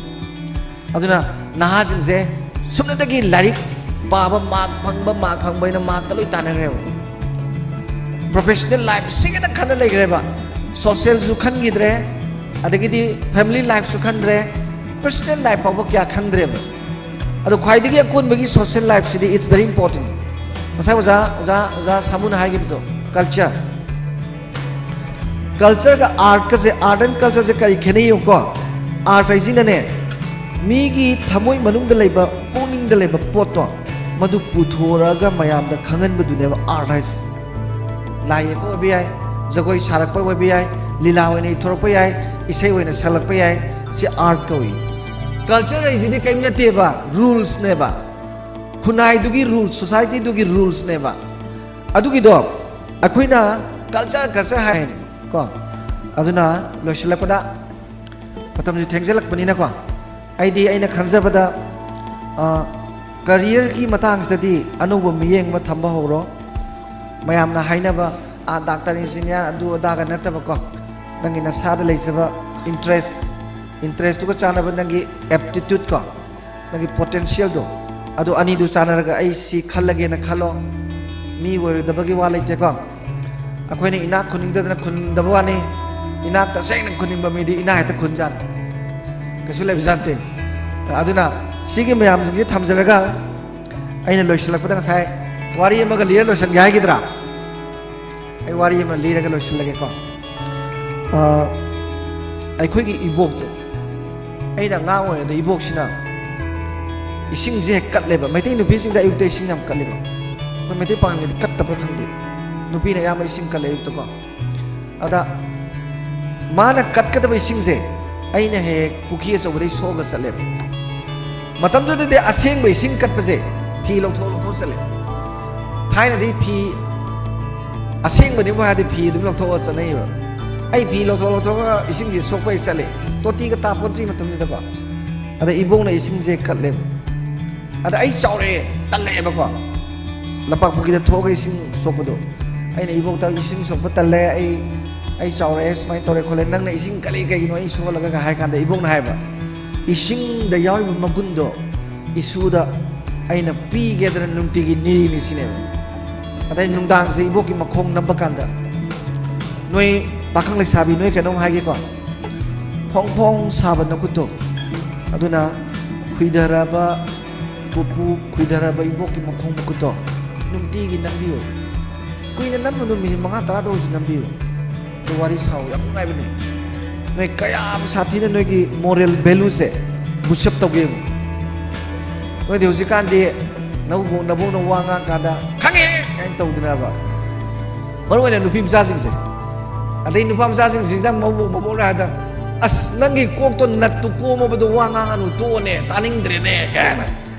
ꯑꯗꯨꯅ ꯅꯍꯥꯁꯤꯡꯁꯦ ꯁꯨꯞꯅꯇꯒꯤ ꯂꯥꯏꯔꯤꯛ ꯄꯥꯕ, ꯃꯥꯔꯛ ꯐꯪꯕ, ꯃꯥꯔꯛ ꯐꯪꯕ ꯍꯥꯏꯅ ꯃꯥꯔꯛꯇ ꯂꯣꯏ ꯇꯥꯟꯅꯈ꯭ꯔꯦꯕ꯫ ꯄ꯭ꯔꯣꯐꯦꯁꯅꯦꯜ ꯂꯥꯏꯐ ꯁꯤꯒꯤꯗ ꯈꯟꯅ ꯂꯩꯈ꯭ꯔꯦꯕ꯫ ꯁꯣꯁꯦꯜꯁꯨ ꯈꯟꯈꯤꯗ꯭ꯔꯦ, ꯑꯗꯒꯤꯗꯤ ꯐꯦꯃꯤꯂꯤ ꯂꯥꯏꯐꯁꯨ ꯈꯟꯗ꯭ꯔꯦ, ꯄꯔꯁꯅꯦꯜ ꯂꯥꯏꯐ ꯐꯥꯎꯕ ꯀꯌꯥ ꯈꯟꯗ꯭ꯔꯦꯕ꯫ ꯑꯗꯣ ꯈ꯭ꯋꯥꯏꯗꯒꯤ ꯑꯀꯣꯟꯕꯒꯤ ꯁꯣꯁꯦꯜ ꯂꯥꯏꯐꯁꯤꯗꯤ it's very important꯫ ꯉꯁꯥꯏ ꯑꯣꯖꯥ, ꯑꯣꯖꯥ, ꯑꯣꯖꯥ ꯁꯥꯃꯨꯅ ꯍꯥꯏꯈꯤꯕꯗꯣ, ꯀꯜꯆꯔ꯫ ꯀꯜꯆꯔꯒ ꯑꯥꯔꯠꯀꯁꯦ, ꯑꯥꯔꯠ ꯑꯦꯟ ꯀꯜꯆꯔꯁꯦ ꯀꯔꯤ ꯈꯦꯠꯅꯩ ꯌꯦꯡꯉꯨꯀꯣ꯫ ꯑꯥꯔꯠ ꯍꯥꯏꯁꯤꯅꯅꯦ, ꯃꯤꯒꯤ ꯊꯃꯣꯏ ꯃꯅꯨꯡꯗ ꯂꯩꯕ, ꯄꯨꯛꯅꯤꯡꯗ ꯂꯩꯕ ꯄꯣꯠꯇꯣ, ꯃꯗꯨ ꯄꯨꯊꯣꯔꯛꯑꯒ ꯃꯌꯥꯝꯗ ꯈꯪꯍꯟꯕꯗꯨꯅꯦꯕ ꯑꯥꯔꯠ ꯍꯥꯏꯁꯦ꯫ ꯂꯥꯏ ꯌꯦꯛꯄ ꯑꯣꯏꯕ ꯌꯥꯏ, ꯖꯒꯣꯏ ꯁꯥꯔꯛꯄ ꯑꯣꯏꯕ ꯌꯥꯏ, ꯂꯤꯂꯥ ꯑꯣꯏꯅ ꯏꯊꯣꯔꯛꯄ ꯌꯥꯏ, ꯏꯁꯩ ꯑꯣꯏꯅ ꯁꯛꯂꯛꯄ ꯌꯥꯏ, ꯁꯤ ꯑꯥꯔꯠ ꯀꯧꯏ꯫ ꯀꯜꯆꯔ ꯍꯥꯏꯁꯤꯗꯤ ꯀꯔꯤꯝ ꯅꯠꯇꯦꯕ, ꯔꯨꯜꯁꯅꯦꯕ꯫ ꯈꯨꯟꯅꯥꯏꯗꯨꯒꯤ ꯔꯨꯜꯁ, ꯁꯣꯁꯥꯏꯇꯤꯗꯨꯒꯤ ꯔꯨꯜꯁꯅꯦꯕ꯫ ꯑꯗꯨꯒꯤꯗꯣ ꯑꯩꯈꯣꯏꯅ ꯀꯜꯆꯔ, ꯀꯜꯆꯔ ꯍꯥꯏ ꯀꯣ꯫ ꯑꯗꯨꯅ ꯂꯣꯏꯁꯤꯜꯂꯛꯄꯗ, ꯃꯇꯝꯁꯨ ꯊꯦꯡꯖꯤꯜꯂꯛꯄꯅꯤꯅꯀꯣ, ꯑꯩꯗꯤ ꯑꯩꯅ ꯈꯟꯖꯕꯗ, ꯑ, ꯀꯔꯤꯌꯔꯒꯤ ꯃꯇꯥꯡꯁꯤꯗꯗꯤ ꯑꯅꯧꯕ ꯃꯤꯠꯌꯦꯡ ꯑꯃ ꯊꯝꯕ ꯍꯧꯔꯣ꯫ ꯃꯌꯥꯝꯅ ꯍꯥꯏꯅꯕ, ꯑꯥ, ꯗꯥꯛꯇꯔ, ꯏꯟꯖꯤꯅꯤꯌꯥꯔ, ꯑꯗꯨ ꯑꯗꯥꯒ ꯅꯠꯇꯕꯀꯣ, ꯅꯪꯒꯤ ꯅꯁꯥꯗ ꯂꯩꯖꯕ ꯏꯟꯇꯔꯦꯁ, ꯏꯟꯇꯔꯦꯁꯇꯨꯒ ꯆꯥꯟꯅꯕ ꯅꯪꯒꯤ ꯑꯦꯞꯇꯤꯇ꯭ꯌꯨꯠꯀꯣ, ꯅꯪꯒꯤ ꯄꯣꯇꯦꯟꯁꯤꯌꯦꯜꯗꯣ, ꯑꯗꯨ ꯑꯅꯤꯗꯨ ꯆꯥꯟꯅꯔꯒ ꯑꯩ ꯁꯤ ꯈꯜꯂꯒꯦꯅ ꯈꯜꯂꯣ꯫ ꯃꯤ ꯑꯣꯏꯔꯣꯏꯗꯕꯒꯤ ꯋꯥ ꯂꯩꯇꯦꯀꯣ꯫ ꯑꯩꯈꯣꯏꯅ ꯏꯅꯥꯛ ꯈꯨꯟꯅꯤꯡꯗꯗꯅ ꯈꯨꯟꯗꯕ ꯋꯥꯅꯤ, ꯏꯅꯥꯛ ꯇꯁꯦꯡꯅ ꯈꯨꯟꯅꯤꯡꯕ ꯃꯤꯗꯤ ꯏꯅꯥꯛ ꯍꯦꯛꯇ ꯈꯨꯟꯖꯥꯠꯅꯤ, ꯀꯩꯁꯨ ꯂꯩꯕꯖꯥꯠ ꯅꯠꯇꯦ꯫ ꯑꯗꯨꯅ ꯁꯤꯒꯤ ꯃꯌꯥꯝꯁꯤꯡꯁꯦ ꯊꯝꯖꯔꯒ, ꯑꯩꯅ ꯂꯣꯏꯁꯤꯜꯂꯛꯄꯗ ꯉꯁꯥꯏ ꯋꯥꯔꯤ ꯑꯃꯒ ꯂꯤꯔ ꯂꯣꯏꯁꯤꯟꯒꯦ ꯍꯥꯏꯒꯗ꯭ꯔꯥ? ꯑꯩ ꯋꯥꯔꯤ ꯑꯃ ꯂꯤꯔꯒ ꯂꯣꯏꯁꯤꯜꯂꯒꯦꯀꯣ꯫ ꯑ, ꯑꯩꯈꯣꯏꯒꯤ ꯏꯕꯣꯛꯇꯣ, ꯑꯩꯅ ꯑꯉꯥꯡ ꯑꯣꯏꯔꯤꯉꯩꯗ ꯏꯕꯣꯛꯁꯤꯅ ꯏꯁꯤꯡꯁꯦ ꯍꯦꯛ ꯀꯠꯂꯦꯕ꯫ ꯃꯩꯇꯩ ꯅꯨꯄꯤꯁꯤꯡꯗ ꯑꯌꯨꯛꯇ ꯏꯁꯤꯡ ꯌꯥꯝ ꯀꯠꯂꯦꯕ꯫ ꯑꯩꯈꯣꯏ ꯃꯩꯇꯩ ꯄꯥꯉꯜꯒꯤꯗꯤ ꯀꯠꯇꯕ꯭ꯔꯥ ꯈꯪꯗꯦ, ꯅꯨꯄꯤꯅ ꯑꯌꯥꯝꯕ ꯏꯁꯤꯡ ꯀꯠꯂꯦ ꯑꯌꯨꯛꯇꯀꯣ꯫ ꯑꯗ ꯃꯥꯅ ꯀꯠꯀꯗꯕ ꯏꯁꯤꯡꯁꯦ ꯑꯩꯅ ꯍꯦꯛ ꯍꯦꯛ ꯄꯨꯈ꯭ꯔꯤ ꯑꯆꯧꯕꯗꯒꯤ ꯁꯣꯛꯑꯒ ꯆꯠꯂꯦꯕ꯫ ꯃꯇꯝꯗꯨꯗꯗꯤ ꯑꯁꯦꯡꯕ ꯏꯁꯤꯡ ꯀꯠꯄꯁꯦ ꯐꯤ ꯂꯧꯊꯣꯛ ꯂꯧꯊꯣꯛ ꯆꯠꯂꯦ꯫ ꯊꯥꯏꯅꯗꯤ ꯐꯤ ꯑꯁꯦꯡꯕꯅꯤꯕꯨ ꯍꯥꯏꯔꯗꯤ ꯐꯤ ꯑꯗꯨꯝ ꯂꯧꯊꯣꯛꯑꯒ ꯆꯠꯅꯩꯌꯦꯕ꯫ ꯑꯩ ꯐꯤ ꯂꯧꯊꯣꯛ ꯂꯧꯊꯣꯛꯑꯒ ꯏꯁꯤꯡꯁꯦ ꯁꯣꯛꯄ ꯑꯩ ꯆꯠꯂꯦ, ꯇꯣꯇꯤꯒ ꯇꯥꯄꯣꯠꯇ꯭ꯔꯤ ꯃꯇꯝꯗꯨꯗꯀꯣ꯫ ꯑꯗ ꯏꯕꯣꯛꯅ ꯏꯁꯤꯡꯁꯦ ꯀꯠꯂꯦꯕ꯫ ꯑꯗ ꯑꯩ ꯆꯥꯎꯔꯛꯑꯦ, ꯇꯜꯂꯛꯑꯦꯕꯀꯣ, ꯂꯝꯄꯥꯛ ꯄꯨꯈ꯭ꯔꯤꯗ ꯊꯣꯛꯑꯒ ꯏꯁꯤꯡ ꯁꯣꯛꯄꯗꯣ꯫ ꯑꯩꯅ ꯏꯕꯣꯛꯇ, "ꯏꯁꯤꯡ ꯁꯣꯛꯄ ꯇꯜꯂꯦ, ꯑꯩ, ꯑꯩ ꯆꯥꯎꯔꯛꯑꯦ, ꯁꯨꯃꯥꯏꯅ ꯇꯧꯔꯦ ꯈꯣꯠꯂꯦ, ꯅꯪꯅ ꯏꯁꯤꯡ ꯀꯠꯂꯤ ꯀꯩꯒꯤꯅꯣ ꯑꯩ ꯁꯣꯛꯍꯜꯂꯒ?" ꯍꯥꯏ ꯀꯥꯟꯗ ꯏꯕꯣꯛꯅ ꯍꯥꯏꯕ, "ꯏꯁꯤꯡꯗ ꯌꯥꯎꯔꯤꯕ ꯃꯒꯨꯟꯗꯣ ꯏꯁꯨꯗ ꯑꯩꯅ ꯄꯤꯒꯦꯗꯅ ꯅꯨꯡꯇꯤꯒꯤ ꯅꯤꯔꯤꯅꯤ" ꯁꯤꯅꯦꯕ꯫ ꯑꯗꯩ ꯅꯨꯡꯗꯥꯡꯁꯦ ꯏꯕꯣꯛꯀꯤ ꯃꯈꯣꯡ ꯅꯝꯕ ꯀꯥꯟꯗ, ꯅꯣꯏ ꯄꯥꯈꯪ ꯂꯩꯁꯥꯕꯤ, ꯅꯣꯏ ꯀꯩꯅꯣꯝ ꯍꯥꯏꯒꯦꯀꯣ, ꯐꯣꯡ ꯐꯣꯡ ꯁꯥꯕ ꯅꯈꯨꯠꯇꯣ, ꯑꯗꯨꯅ ꯈꯨꯏꯊꯔꯕ ꯄꯨꯄꯨ, ꯈꯨꯏꯊꯔꯕ ꯏꯕꯣꯛꯀꯤ ꯃꯈꯣꯡ ꯃꯈꯨꯠꯇꯣ ꯅꯨꯡꯇꯤꯒꯤ ꯅꯝꯕꯤꯌꯨ꯫ ꯀꯨꯏꯅ ꯅꯝꯃꯨꯅꯨ, ꯃꯤꯅꯤꯠ ꯃꯉꯥ ꯇꯔꯥꯗ ꯑꯣꯏꯔꯁꯨ ꯅꯝꯕꯤꯌꯨ꯫ ꯑꯗꯨ ꯋꯥꯔꯤ ꯁꯥꯎ, ꯌꯥꯝ ꯅꯨꯡꯉꯥꯏꯕꯅꯦ꯫ ꯅꯣꯏ ꯀꯌꯥꯝ ꯁꯥꯊꯤꯅ ꯅꯣꯏꯒꯤ ꯃꯣꯔꯦꯜ ꯚꯦꯂꯨꯁꯦ ꯕꯨꯁ ꯑꯞ ꯇꯧꯒꯦ ꯌꯦꯡꯉꯨ꯫ ꯅꯣꯏꯗꯤ ꯍꯧꯖꯤꯛꯀꯥꯟꯗꯤ ꯅꯕꯣꯛ, ꯅꯕꯣꯛꯅ ꯋꯥ ꯉꯥꯡ ꯀꯥꯟꯗ "ꯈꯪꯉꯦ" ꯀꯥꯏꯅ ꯇꯧꯗꯅꯕ, ꯃꯔꯨ ꯑꯣꯏꯅ ꯅꯨꯄꯤ ꯃꯆꯥꯁꯤꯡꯁꯦ꯫ ꯑꯗꯩ ꯅꯨꯄꯥ ꯃꯆꯥꯁꯤꯡꯁꯤꯅ ꯃꯕꯣꯛ, ꯃꯕꯣꯛꯅ ꯍꯥꯏꯗ, "ꯑꯁ, ꯅꯪꯒꯤ ꯀꯣꯛꯇꯣ ꯅꯠꯇꯨ ꯀꯣꯝꯃꯕꯗꯣ ꯋꯥ ꯉꯥꯡꯉꯅꯨ, ꯇꯣꯛꯑꯣꯅꯦ, ꯇꯥꯅꯤꯡꯗ꯭ꯔꯦꯅꯦ" ꯀꯥꯏꯅ꯫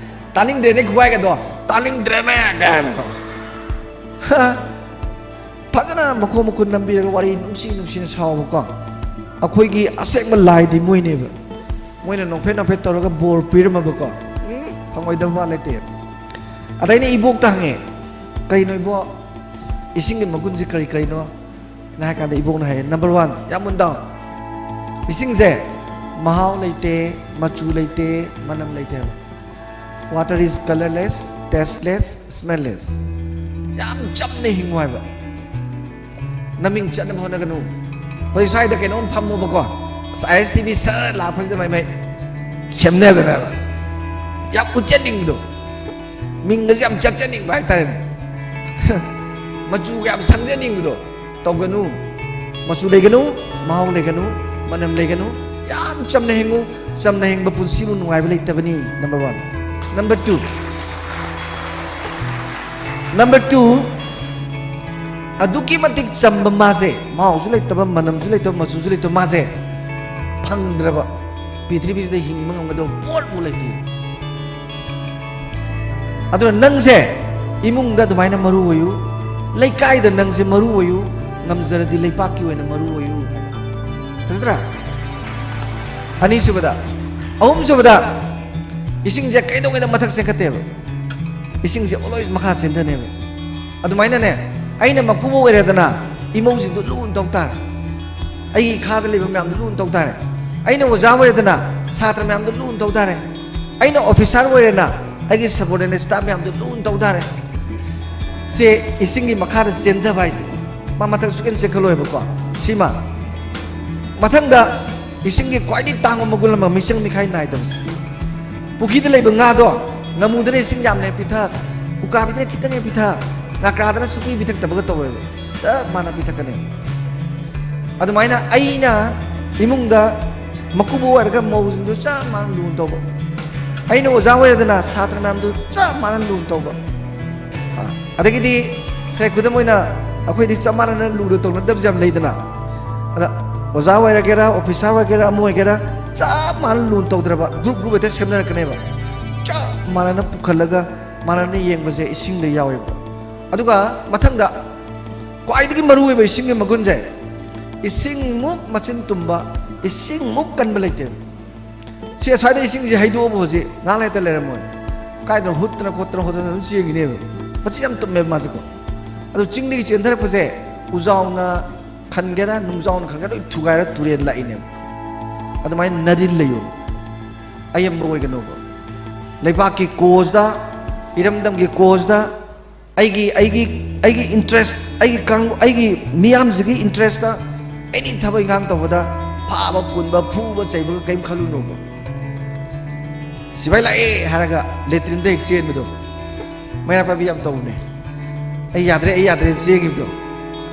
"ꯇꯥꯅꯤꯡꯗ꯭ꯔꯦꯅꯦ" ꯈꯨꯍꯥꯏꯒꯗꯣ, "ꯇꯥꯅꯤꯡꯗ꯭ꯔꯦꯅꯦ" ꯀꯥꯏꯅꯀꯣ꯫ ꯍꯥ? ꯐꯖꯅ ꯃꯈꯣꯡ ꯃꯈꯨꯠ ꯅꯝꯕꯤꯔꯒ ꯋꯥꯔꯤ ꯅꯨꯡꯁꯤ ꯅꯨꯡꯁꯤꯅ ꯁꯥꯎꯕꯀꯣ꯫ ꯑꯩꯈꯣꯏꯒꯤ ꯑꯁꯦꯡꯕ ꯂꯥꯏꯗꯤ ꯃꯣꯏꯅꯦꯕ꯫ ꯃꯣꯏꯅ ꯅꯣꯛꯐꯦꯠ ꯅꯣꯛꯐꯦꯠ ꯇꯧꯔꯒ ꯕꯣꯔ ꯄꯤꯔꯝꯃꯕꯀꯣ꯫ ꯎꯝ, ꯐꯪꯉꯣꯏꯗꯕ ꯋꯥ ꯂꯩꯇꯦ꯫ ꯑꯗ ꯑꯩꯅ ꯏꯕꯣꯛꯇ ꯍꯪꯉꯦ, "ꯀꯩꯅꯣ ꯏꯕꯣꯛ, ꯏꯁꯤꯡꯒꯤ ꯃꯒꯨꯟꯁꯤ ꯀꯔꯤ ꯀꯔꯤꯅꯣ ꯍꯥꯏꯅ ꯍꯥꯏ ꯀꯥꯟꯗ, ꯏꯕꯣꯛꯅ ꯍꯥꯏꯌꯦ, number one, ꯌꯥꯝ ꯃꯨꯟꯗꯥꯎ, ꯏꯁꯤꯡꯁꯦ ꯃꯍꯥꯎ ꯂꯩꯇꯦ, ꯃꯆꯨ ꯂꯩꯇꯦ, ꯃꯅꯝ ꯂꯩꯇꯦ ꯍꯥꯏꯕ꯫ Water is colorless, tasteless, smellless. ꯌꯥꯝ ꯆꯝꯅ ꯍꯤꯡꯉꯨ ꯍꯥꯏꯕ꯫ ꯅꯃꯤꯡ ꯆꯠꯅꯕ ꯍꯣꯠꯅꯒꯅꯨ꯫ ꯍꯧꯖꯤꯛ ꯁ꯭ꯋꯥꯏꯗ ꯀꯩꯅꯣꯝ ꯐꯝꯃꯣꯕꯀꯣ, ꯑꯁ, ISTV ꯁꯔ ꯂꯥꯛꯄꯁꯤꯗ ꯃꯥꯏ ꯃꯥꯏ ꯁꯦꯝꯅꯗꯅꯕ, ꯌꯥꯝ ꯎꯠꯆꯅꯤꯡꯕꯗꯣ, ꯃꯤꯡꯒꯁꯦ ꯌꯥꯝ ꯆꯠꯆꯅꯤꯡꯕ ꯍꯥꯏꯇꯥꯔꯦꯅꯦ꯫ ꯃꯆꯨꯒ ꯌꯥꯝ ꯁꯪꯖꯅꯤꯡꯕꯗꯣ ꯇꯧꯒꯅꯨ꯫ ꯃꯆꯨ ꯂꯩꯒꯅꯨ, ꯃꯍꯥꯎ ꯂꯩꯒꯅꯨ, ꯃꯅꯝ ꯂꯩꯒꯅꯨ꯫ ꯌꯥꯝ ꯆꯝꯅ ꯍꯤꯡꯉꯨ꯫ ꯆꯝꯅ ꯍꯤꯡꯕ ꯄꯨꯟꯁꯤꯕꯨ ꯅꯨꯡꯉꯥꯏꯕ ꯂꯩꯇꯕꯅꯤ꯫ Number one. Number two. Number two, ꯑꯗꯨꯛꯀꯤ ꯃꯇꯤꯛ ꯆꯝꯕ ꯃꯥꯁꯦ, ꯃꯍꯥꯎꯁꯨ ꯂꯩꯇꯕ, ꯃꯅꯝꯁꯨ ꯂꯩꯇꯕ, ꯃꯆꯨꯁꯨ ꯂꯩꯇꯕ ꯃꯥꯁꯦ ꯐꯪꯗ꯭ꯔꯕ, ꯄ꯭ꯔꯤꯊꯤꯕꯤꯁꯤꯗ ꯍꯤꯡꯕ ꯉꯝꯒꯗꯕ ꯄꯣꯠꯄꯨ ꯂꯩꯇꯦ꯫ ꯑꯗꯨꯅ ꯅꯪꯁꯦ ꯏꯃꯨꯡꯗ ꯑꯗꯨꯃꯥꯏꯅ ꯃꯔꯨ ꯑꯣꯏꯌꯨ, ꯂꯩꯀꯥꯏꯗ ꯅꯪꯁꯦ ꯃꯔꯨ ꯑꯣꯏꯌꯨ, ꯉꯝꯖꯔꯗꯤ ꯂꯩꯄꯥꯛꯀꯤ ꯑꯣꯏꯅ ꯃꯔꯨ ꯑꯣꯏꯌꯨ ꯍꯥꯏꯕ꯫ ꯐꯖꯗ꯭ꯔꯥ? ꯑꯅꯤꯁꯨꯕꯗ, ꯑꯍꯨꯝꯁꯨꯕꯗ, ꯏꯁꯤꯡꯁꯦ ꯀꯩꯗꯧꯉꯩꯗ ꯃꯊꯛ ꯆꯦꯟꯈꯠꯇꯦꯕ, ꯏꯁꯤꯡꯁꯦ always ꯃꯈꯥ ꯆꯦꯟꯊꯅꯦꯕ꯫ ꯑꯗꯨꯃꯥꯏꯅꯅꯦ, ꯑꯩꯅ ꯃꯀꯨꯕꯣꯛ ꯑꯣꯏꯔꯦꯗꯅ, ꯏꯃꯧꯁꯤꯡꯗꯣ ꯂꯨꯅ ꯇꯧ ꯇꯥꯔꯦ꯫ ꯑꯩꯒꯤ ꯏꯈꯥꯗ ꯂꯩꯕ ꯃꯌꯥꯝꯗꯣ ꯂꯨꯅ ꯇꯧ ꯇꯥꯔꯦ꯫ ꯑꯩꯅ ꯑꯣꯖꯥ ꯑꯣꯏꯔꯦꯗꯅ, ꯁꯥꯇ꯭ꯔ ꯃꯌꯥꯝꯗꯣ ꯂꯨꯅ ꯇꯧ ꯇꯥꯔꯦ꯫ ꯑꯩꯅ officer ꯑꯣꯏꯔꯦꯅ, ꯑꯩꯒꯤ subordinate staff ꯃꯌꯥꯝꯗꯣ ꯂꯨꯅ ꯇꯧ ꯇꯥꯔꯦ꯫ ꯁꯦ ꯏꯁꯤꯡꯒꯤ ꯃꯈꯥꯗ ꯆꯦꯟꯊꯕ ꯍꯥꯏꯁꯦ, ꯃꯥ ꯃꯊꯛ ꯁꯨꯛꯆꯦꯟ ꯆꯦꯟꯈꯠꯂꯣꯏꯕꯀꯣ꯫ ꯁꯤꯃ꯫ ꯃꯊꯪꯗ, ꯏꯁꯤꯡꯒꯤ ꯈ꯭ꯋꯥꯏꯗꯒꯤ ꯇꯥꯡꯕ ꯃꯒꯨꯟ ꯑꯃ, ꯃꯤꯆꯪ ꯃꯤꯈꯥꯏ ꯅꯥꯏꯗꯕꯁꯦ꯫ ꯄꯨꯈ꯭ꯔꯤꯗ ꯂꯩꯕ ꯉꯥꯗꯣ, ꯉꯥꯃꯨꯗꯅ ꯏꯁꯤꯡ ꯌꯥꯝꯅ ꯍꯦꯛ ꯄꯤꯊꯛ, ꯎꯀꯥꯕꯤꯗꯅ ꯈꯤꯇꯪ ꯍꯦꯛ ꯄꯤꯊꯛ, ꯉꯥꯀ꯭ꯔꯥꯗꯅ ꯁꯨꯛꯄꯤ ꯄꯤꯊꯛꯇꯕꯒ ꯇꯧꯔꯣꯏꯕ, ꯆꯞ ꯃꯥꯟꯅ ꯄꯤꯊꯛꯀꯅꯤ꯫ ꯑꯗꯨꯃꯥꯏꯅ ꯑꯩꯅ ꯏꯃꯨꯡꯗ ꯃꯀꯨꯕꯣꯛ ꯑꯣꯏꯔꯒ ꯃꯧꯁꯤꯡꯗꯨ ꯆꯞ ꯃꯥꯟꯅ ꯂꯨꯅ ꯇꯧꯕ, ꯑꯩꯅ ꯑꯣꯖꯥ ꯑꯣꯏꯔꯦꯗꯅ, ꯁꯥꯇ꯭ꯔ ꯃꯌꯥꯝꯗꯨ ꯆꯞ ꯃꯥꯟꯅ ꯂꯨꯅ ꯇꯧꯕ꯫ ꯑꯗꯒꯤꯗꯤ, ꯁꯦ, ꯈꯨꯗꯝ ꯑꯣꯏꯅ, ꯑꯩꯈꯣꯏꯗꯤ ꯆꯞ ꯃꯥꯟꯅꯅ ꯂꯨꯅ ꯇꯧꯅꯗꯕꯁꯦ ꯌꯥꯝ ꯂꯩꯗꯅ꯫ ꯑꯗ ꯑꯣꯖꯥ ꯑꯣꯏꯔꯒꯦꯔꯥ, officer ꯑꯣꯏꯒꯦꯔꯥ, ꯑꯃ ꯑꯣꯏꯒꯦꯔꯥ, ꯆꯞ ꯃꯥꯟꯅ ꯂꯨꯅ ꯇꯧꯗ꯭ꯔꯕ group group ꯍꯦꯛꯇ ꯁꯦꯝꯅꯔꯛꯀꯅꯦꯕ꯫ ꯆꯞ ꯃꯥꯟꯅꯅ ꯄꯨꯈꯠꯂꯒ ꯃꯥꯟꯅꯅ ꯌꯦꯡꯕꯁꯦ ꯏꯁꯤꯡꯗ ꯌꯥꯎꯋꯦꯕ꯫ ꯑꯗꯨꯒ ꯃꯊꯪꯗ, ꯈ꯭ꯋꯥꯏꯗꯒꯤ ꯃꯔꯨꯑꯣꯏꯕ ꯏꯁꯤꯡꯒꯤ ꯃꯒꯨꯟꯁꯦ, ꯏꯁꯤꯡꯃꯨꯛ ꯃꯆꯤꯟ ꯇꯨꯝꯕ, ꯏꯁꯤꯡꯃꯨꯛ ꯀꯟꯕ ꯂꯩꯇꯦꯕ꯫ ꯁꯤ ꯑꯁ꯭ꯋꯥꯏꯗ ꯏꯁꯤꯡꯁꯦ ꯍꯩꯗꯣꯛꯑꯕ ꯍꯧꯖꯤꯛ ꯉꯥꯏꯍꯥꯛ ꯂꯩꯇ ꯂꯩꯔꯝꯃꯣꯏ꯫ ꯀꯥꯏꯗꯅꯣ ꯍꯨꯠꯇꯅ ꯈꯣꯠꯇꯅ ꯈꯣꯠꯇꯅ ꯑꯗꯨꯝ ꯆꯦꯟꯈꯤꯅꯦꯕ꯫ ꯃꯆꯤ ꯌꯥꯝ ꯇꯨꯝꯃꯦꯕ ꯃꯥꯁꯦꯀꯣ꯫ ꯑꯗꯨ ꯆꯤꯡꯗꯒꯤ ꯆꯦꯟꯊꯔꯛꯄꯁꯦ ꯎꯖꯥꯎꯅ ꯈꯟꯒꯦꯔꯥ, ꯅꯨꯡꯖꯥꯎꯅ ꯈꯟꯒꯦꯔꯥ, ꯂꯣꯏ ꯊꯨꯒꯥꯏꯔ ꯇꯨꯔꯦꯜ ꯂꯥꯛꯏꯅꯦꯕ꯫ ꯑꯗꯨꯃꯥꯏꯅ ꯅꯥꯔꯤꯜ ꯂꯩꯌꯣ, ꯑꯌꯦꯝꯕ ꯑꯣꯏꯒꯅꯣꯕ꯫ ꯂꯩꯕꯥꯛꯀꯤ ꯀꯣꯁꯇ, ꯏꯔꯝꯗꯝꯒꯤ ꯀꯣꯁꯇ, ꯑꯩꯒꯤ, ꯑꯩꯒꯤ, ꯑꯩꯒꯤ ꯏꯟꯇꯔꯦꯁ, ꯑꯩꯒꯤ ꯀꯥꯡ-, ꯑꯩꯒꯤ ꯃꯤꯌꯥꯝꯁꯤꯒꯤ ꯏꯟꯇꯔꯦꯁꯇ ꯑꯦꯅꯤ ꯊꯕꯛ ꯏꯪꯈꯥꯡ ꯇꯧꯕꯗ ꯐꯥꯕ, ꯄꯨꯟꯕ, ꯐꯨꯕ, ꯆꯩꯕꯒ ꯀꯔꯤꯝ ꯈꯜꯂꯨꯅꯣꯕ꯫ ꯁꯤꯐꯥꯏ ꯂꯥꯛꯑꯦ ꯍꯥꯏꯔꯒ ꯂꯦꯇ꯭ꯔꯤꯟꯗ ꯍꯦꯛ ꯆꯦꯟꯕꯗꯣ, ꯃꯩꯔꯥ ꯄꯥꯏꯕꯤ ꯌꯥꯝ ꯇꯧꯕꯅꯦ꯫ "ꯑꯩ ꯌꯥꯗ꯭ꯔꯦ, ꯑꯩ ꯌꯥꯗ꯭ꯔꯦ" ꯆꯦꯟꯈꯤꯕꯗꯣ,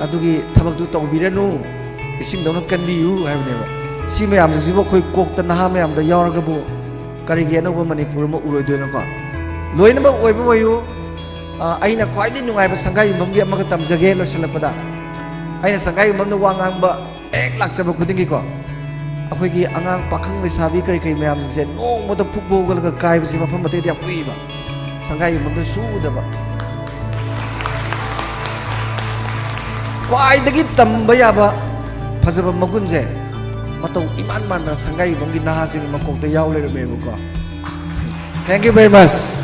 ꯑꯗꯨꯒꯤ ꯊꯕꯛꯇꯨ ꯇꯧꯕꯤꯔꯅꯨ, ꯏꯁꯤꯡꯗꯧꯅ ꯀꯟꯕꯤꯌꯨ ꯍꯥꯏꯕꯅꯦꯕ꯫ ꯁꯤ ꯃꯌꯥꯝꯁꯤꯡꯁꯤꯕꯨ ꯑꯩꯈꯣꯏ ꯀꯣꯛꯇ ꯅꯍꯥ ꯃꯌꯥꯝꯗ ꯌꯥꯎꯔꯒꯕꯨ ꯀꯔꯤꯒꯤ ꯑꯅꯧꯕ ꯃꯅꯤꯄꯨꯔ ꯑꯃ ꯎꯔꯣꯏꯗꯣꯏꯅꯣꯀꯣ? ꯂꯣꯏꯅꯃꯛ ꯑꯣꯏꯕ ꯑꯣꯏꯌꯨ꯫ ꯑ, ꯑꯩꯅ ꯈ꯭ꯋꯥꯏꯗꯒꯤ ꯅꯨꯡꯉꯥꯏꯕ ꯁꯪꯒꯥꯏ ꯌꯨꯝꯐꯝꯒꯤ ꯑꯃꯒ ꯇꯝꯖꯒꯦ ꯂꯣꯏꯁꯤꯜꯂꯛꯄꯗ꯫ ꯑꯩꯅ ꯁꯪꯒꯥꯏ ꯌꯨꯝꯐꯝꯗ ꯋꯥ ꯉꯥꯡꯕ ꯍꯦꯛ ꯂꯥꯛꯆꯕ ꯈꯨꯗꯤꯡꯒꯤꯀꯣ, ꯑꯩꯈꯣꯏꯒꯤ ꯑꯉꯥꯡ ꯄꯥꯈꯪ ꯂꯩꯁꯥꯕꯤ ꯀꯔꯤ ꯀꯔꯤ ꯃꯌꯥꯝꯁꯤꯡꯁꯦ ꯅꯣꯡꯃꯗ ꯐꯨꯛ ꯐꯨꯛ ꯍꯧꯒꯠꯂꯒ ꯀꯥꯏꯕꯁꯤ ꯃꯐꯝ ꯑꯇꯩꯗ ꯌꯥꯝ ꯎꯏꯕ꯫ ꯁꯪꯒꯥꯏ ꯌꯨꯝꯐꯝꯗ ꯁꯨꯗꯕ꯫ ꯈ꯭ꯋꯥꯏꯗꯒꯤ ꯇꯝꯕ ꯌꯥꯕ ꯐꯖꯕ ꯃꯒꯨꯟꯁꯦ ꯃꯇꯧ ꯏꯃꯥꯟ ꯃꯥꯟꯅ ꯁꯪꯒꯥꯏ ꯌꯨꯝꯐꯝꯒꯤ ꯅꯍꯥꯁꯤꯡꯒꯤ ꯃꯀꯣꯛꯇ ꯌꯥꯎ ꯂꯩꯔꯝꯃꯦꯕꯀꯣ꯫ Thank you very much.